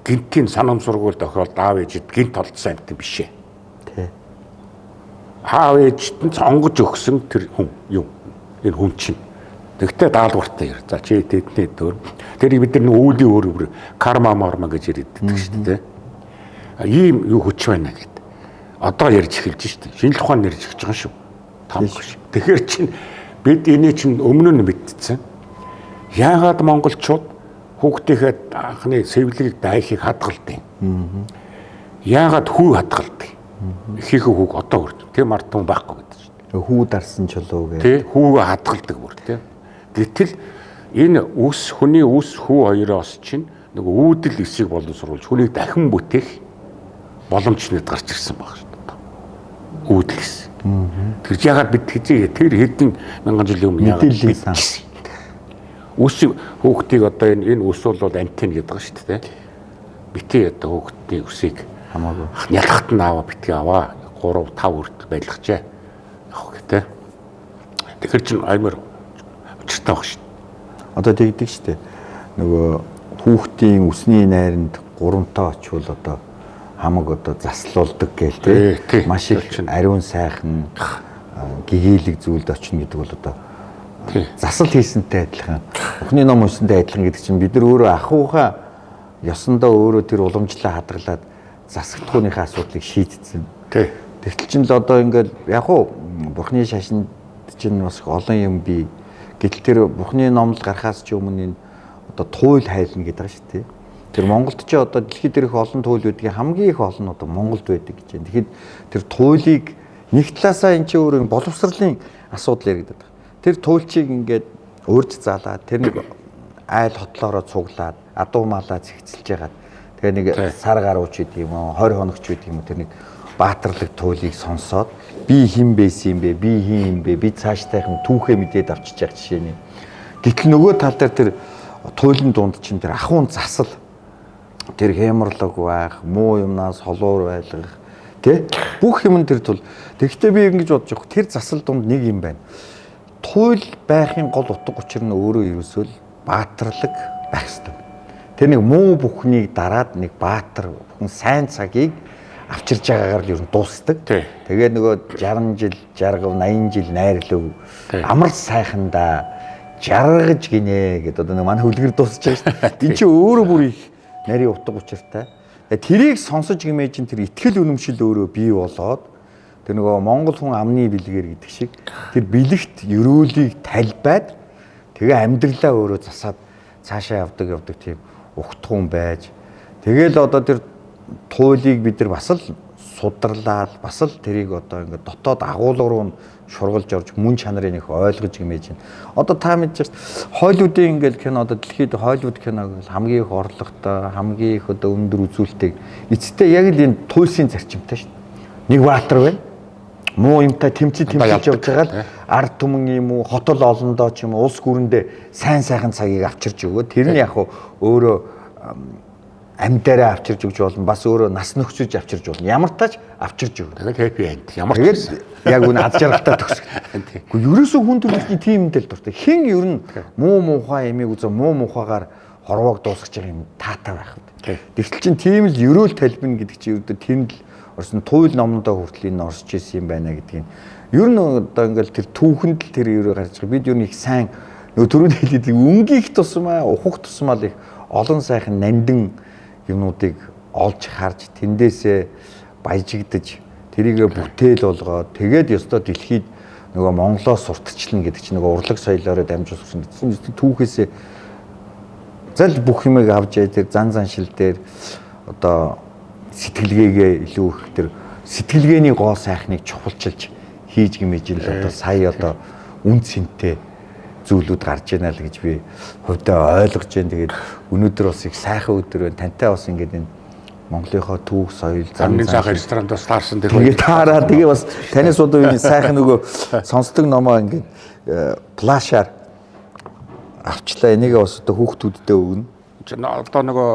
[SPEAKER 2] гинтийн санамсаргуул тохиолдолд аав ээжид гинт олдсон амьтан биш ээ.
[SPEAKER 1] Тий.
[SPEAKER 2] Аав ээжид нь онгож өгсөн тэр хүн юм. Энэ хүн чинь. Тэгтээ даалгавартай ир. За чи тэдний дөр. Тэрийг бид нар үүдийн өөр өөр карма марма гэж яриад шүү дээ. Ийм юу хүч байна гэд. Одоо ярьж эхэлж шүү дээ. Шинжлэх ухаан ярьж эхэлж байгаа шүү. Тамгүй шүү. Тэгэхээр чинь бид энийг чинь өмнө нь мэдсэн. Яагаад монголчууд хүүхдийнхээ анхны сэвлэгийг дайхыг хадгалдаг юм? Яагаад хүү хадгалдаг? Эхийнхээ хүүг одоо хүрт. Тийм ард түмэн байхгүй гэдэг чинь.
[SPEAKER 1] Хүү дарсан чулуу гэх.
[SPEAKER 2] Тий, хүүгээ хадгалдаг бүр тий. Гэтэл энэ үс хүний үс хүү хоёроос чинь нөгөө үүдэл эсийг боловсруулж хүнийг дахин бүтээх боломж нэт гарч ирсэн баг шүү дээ. Үүдэл эс. Тэр ягаад бид хэзээ тэр хэдэн мянган жилийн өмнө ягаад
[SPEAKER 1] Мэдээллийн сан.
[SPEAKER 2] Үс хүүхдийг одоо энэ үс бол антен гэдэг байгаа шүү дээ. Битээ одоо хүүхдийн үсийг
[SPEAKER 1] хамаагүй
[SPEAKER 2] нялхат нь аваа битгий аваа 3 5 хүртэл байлгажээ. Явах гэдэг. Тэгэхээр чин аймар учиртай баг шүү.
[SPEAKER 1] Одоо тэгдэг шүү дээ. Нөгөө хүүхдийн үсний найранд гурамтаа очивол одоо хамаг одоо заслуулдаг гээл тий. Маш их ариун сайхан гэгээлэг зүйлд очино гэдэг бол одоо засал хийсэнтэй адилхан. Ухны ном уншсантай адилхан гэдэг чинь бид нар өөрөө ахуйхаа ёсондоо өөрөө тэр уламжлалаа хадгалаад засагдахууныхаа асуудлыг шийдсэн.
[SPEAKER 2] Тий.
[SPEAKER 1] Тэгтэл чинь л одоо ингээл яг уу бурхны шашинд чинь бас олон юм бий. Гэтэл тэр бурхны номлол гарахаас ч өмнө энэ одоо туйл хайлна гэдэг байгаа шүү дээ. Тэр Монголд ч одоо дэлхийд дээрх олон туйл байдгийг хамгийн их олон одоо Монголд байдаг гэж байна. Тэгэхэд тэр туйлыг нэг талаасаа энэ чинь өөр боловсролын асуудал яригдаад байна. Тэр туйлчийг ингээд урьд залаад тэр нэг айл хотлоороо цуглаад адуу малаа зэгцэлж ягаад тэгээ нэг сар гарууч гэдэг юм уу 20 хоногч гэдэг юм уу тэр нэг баатарлаг туйлыг сонсоод би хэн байсан юм бэ, би хин юм бэ, би цаашдайхан түүхээ мэдээд авчиж явах жишээ нь. Гэтэл нөгөө тал дээр тэр туйлын дунд чинь тэр ахуйн засал тэр хямарлаг байх, муу юмнаас холуур байлгах тий бүх юм тэр тул. Тэгэхдээ би ингэж бодож байгаа. Тэр засал дунд нэг юм байна. Туйл байхын гол утга учир нь өөрөө ерөөсөө л баатарлаг байх ёстой. Тэр нэг муу бүхнийг дараад нэг баатар бүхэн сайн цагийг авчирж байгаагаар л ер нь дуустдаг. Тэгээд нөгөө 60 жил, 60, 80 жил найрлав. Амар сайхандаа жаргаж гинэ гэдэг одоо нэг манай хүлгэр дуусч байгаа шүү дээ. Энд чинь өөрөө бүр их нарийн утга учиртай. Тэрийг сонсож гимээ чинь тэр итгэл үнэмшил өөрөө бий болоод тэр нөгөө Монгол хүн амны бэлгээр гэдэг шиг тэр бэлэгт ерөөлийг талбайд тэгээ амьдралаа өөрөө засаад цаашаа явдаг тийм угтхан байж тэгэл одоо тэр туйлыг бид нар бас л сударлаад бас л тэрийг одоо ингээд дотоод агуулга руу шургалж орж мөн чанарыг их ойлгож гимээж байна. Одоо та мэдж байна. Холливуудын ингээд кино одоо дэлхийд Холливуд кино гэл хамгийн их орлоготой, хамгийн их одоо өндөр үзүүлэлтийг эцэстээ яг л энэ туйлсын зарчимтай шүү дээ. Нэг баатар байна. Муу юмтай тэмцэж явж байгаа л ард түмэн юм уу, хотол олондоо ч юм уу, улс гүрэндээ сайн сайхан цагийг авчирч өгөө. Тэр нь яг өөрөө амьдаараа авчирч өгч болно. Бас өөрөө нас нөхцөж авчирч болно. Ямар тач авчирч өгнө.
[SPEAKER 2] Тэгэл happy end. Ямар ч
[SPEAKER 1] яг үнэ аз жаргалтай төгсгөл. Гэхдээ ерөөсөө хүн төрөлхтний тийм юмдэл дуртай. Хэн ер нь муу муухай ямиг үзээ муу муухайгаар хорвоог дуусгаж байгаа юм таатай байх вэ? Тэгтэл чинь тийм л ерөөл талбина гэдэг чинь ердөө тэнд л орсон туйл номондоо хүртэл энэ орсож исэн юм байна гэдгийг. Ер нь одоо ингээл тэр түүхэнд л тэр ерөө гарч байгаа. Бид ер нь их сайн нөгөө түрүүний хэлээд өнгийг тусмаа, ухах тусмаа л их олон сайхан нандин юмнуудыг олж харж тэндээсээ баяжигдаж тэрийгэ бүтээл болгоод тэгээд ёстой дэлхийд нөгөө Монголоос сурталчлана гэдэг чинь нөгөө урлаг соёлоороо дамжуулсан гэсэн түүхээсээ зал бүх юмыг авч яа тэр зан заншил дээр одоо сэтгэлгээгээ илүү их тэр сэтгэлгээний гоо сайхныг чухалчилж хийж гимэж л одоо сая одоо үн цэнтэй зүйлүүд гарч ийна л гэж би хувьдаа ойлгож байна. Тэгээд өнөөдөр бас их сайхан өдөр байна. Тантай бас ингээд энэ Монголынхоо түүх соёл
[SPEAKER 2] зан зан ресторанд бас таарсан
[SPEAKER 1] тэр. Тэгээд таараа тэгээ бас танаас одоо энэ сайхан нөгөө сонсдог номоо ингээд плашаар авчлаа. Энийгээ бас одоо хүүхдүүддээ өгнө.
[SPEAKER 2] Одоо нөгөө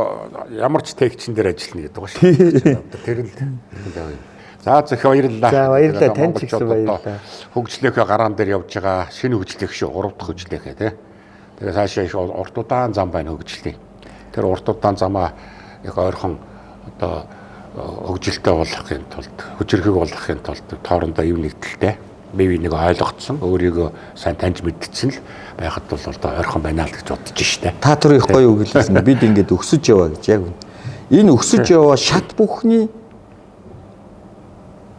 [SPEAKER 2] ямар ч техчин дээр ажиллана гэдэг ба шүү. Тэр л За зөвхөн баярлалаа.
[SPEAKER 1] За баярлалаа. Танд ч гэсэн баярлалаа.
[SPEAKER 2] Хөгжлийнхээ гараан дээр явж байгаа шинэ хөгжлөх шүү. 3 дахь хөгжлийнхээ тий. Тэгээ цаашаа их урт удаан зам байна хөгжлийн. Тэр урт удаан замаа их ойрхон одоо хөгжилтэй болгохын тулд, хүчирхэг болгохын тулд тоорондоо ив нэгдэлтэй бие биенийг ойлгоцсон, өөрийгөө сайн таньж мэдсэн л байхад бол одоо ойрхон байна л гэж бодож штэ.
[SPEAKER 1] Та түр их гоё үг хэлсэн. Бид ингээд өксөж яваа гэж яг үн. Энэ өксөж яваа шат бүхний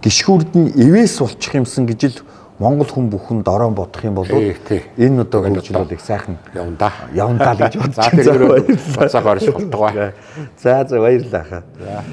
[SPEAKER 1] гишгүүрд нь ивэс болчих юмсан гэж л Монгол хүн бүхэн дорой бодох юм бол энэ одоо хөгжил бол их сайхан
[SPEAKER 2] явна
[SPEAKER 1] да л гэж бодож
[SPEAKER 2] байна. За тэр бацаах орш болтугай.
[SPEAKER 1] За за баярлалаа. За.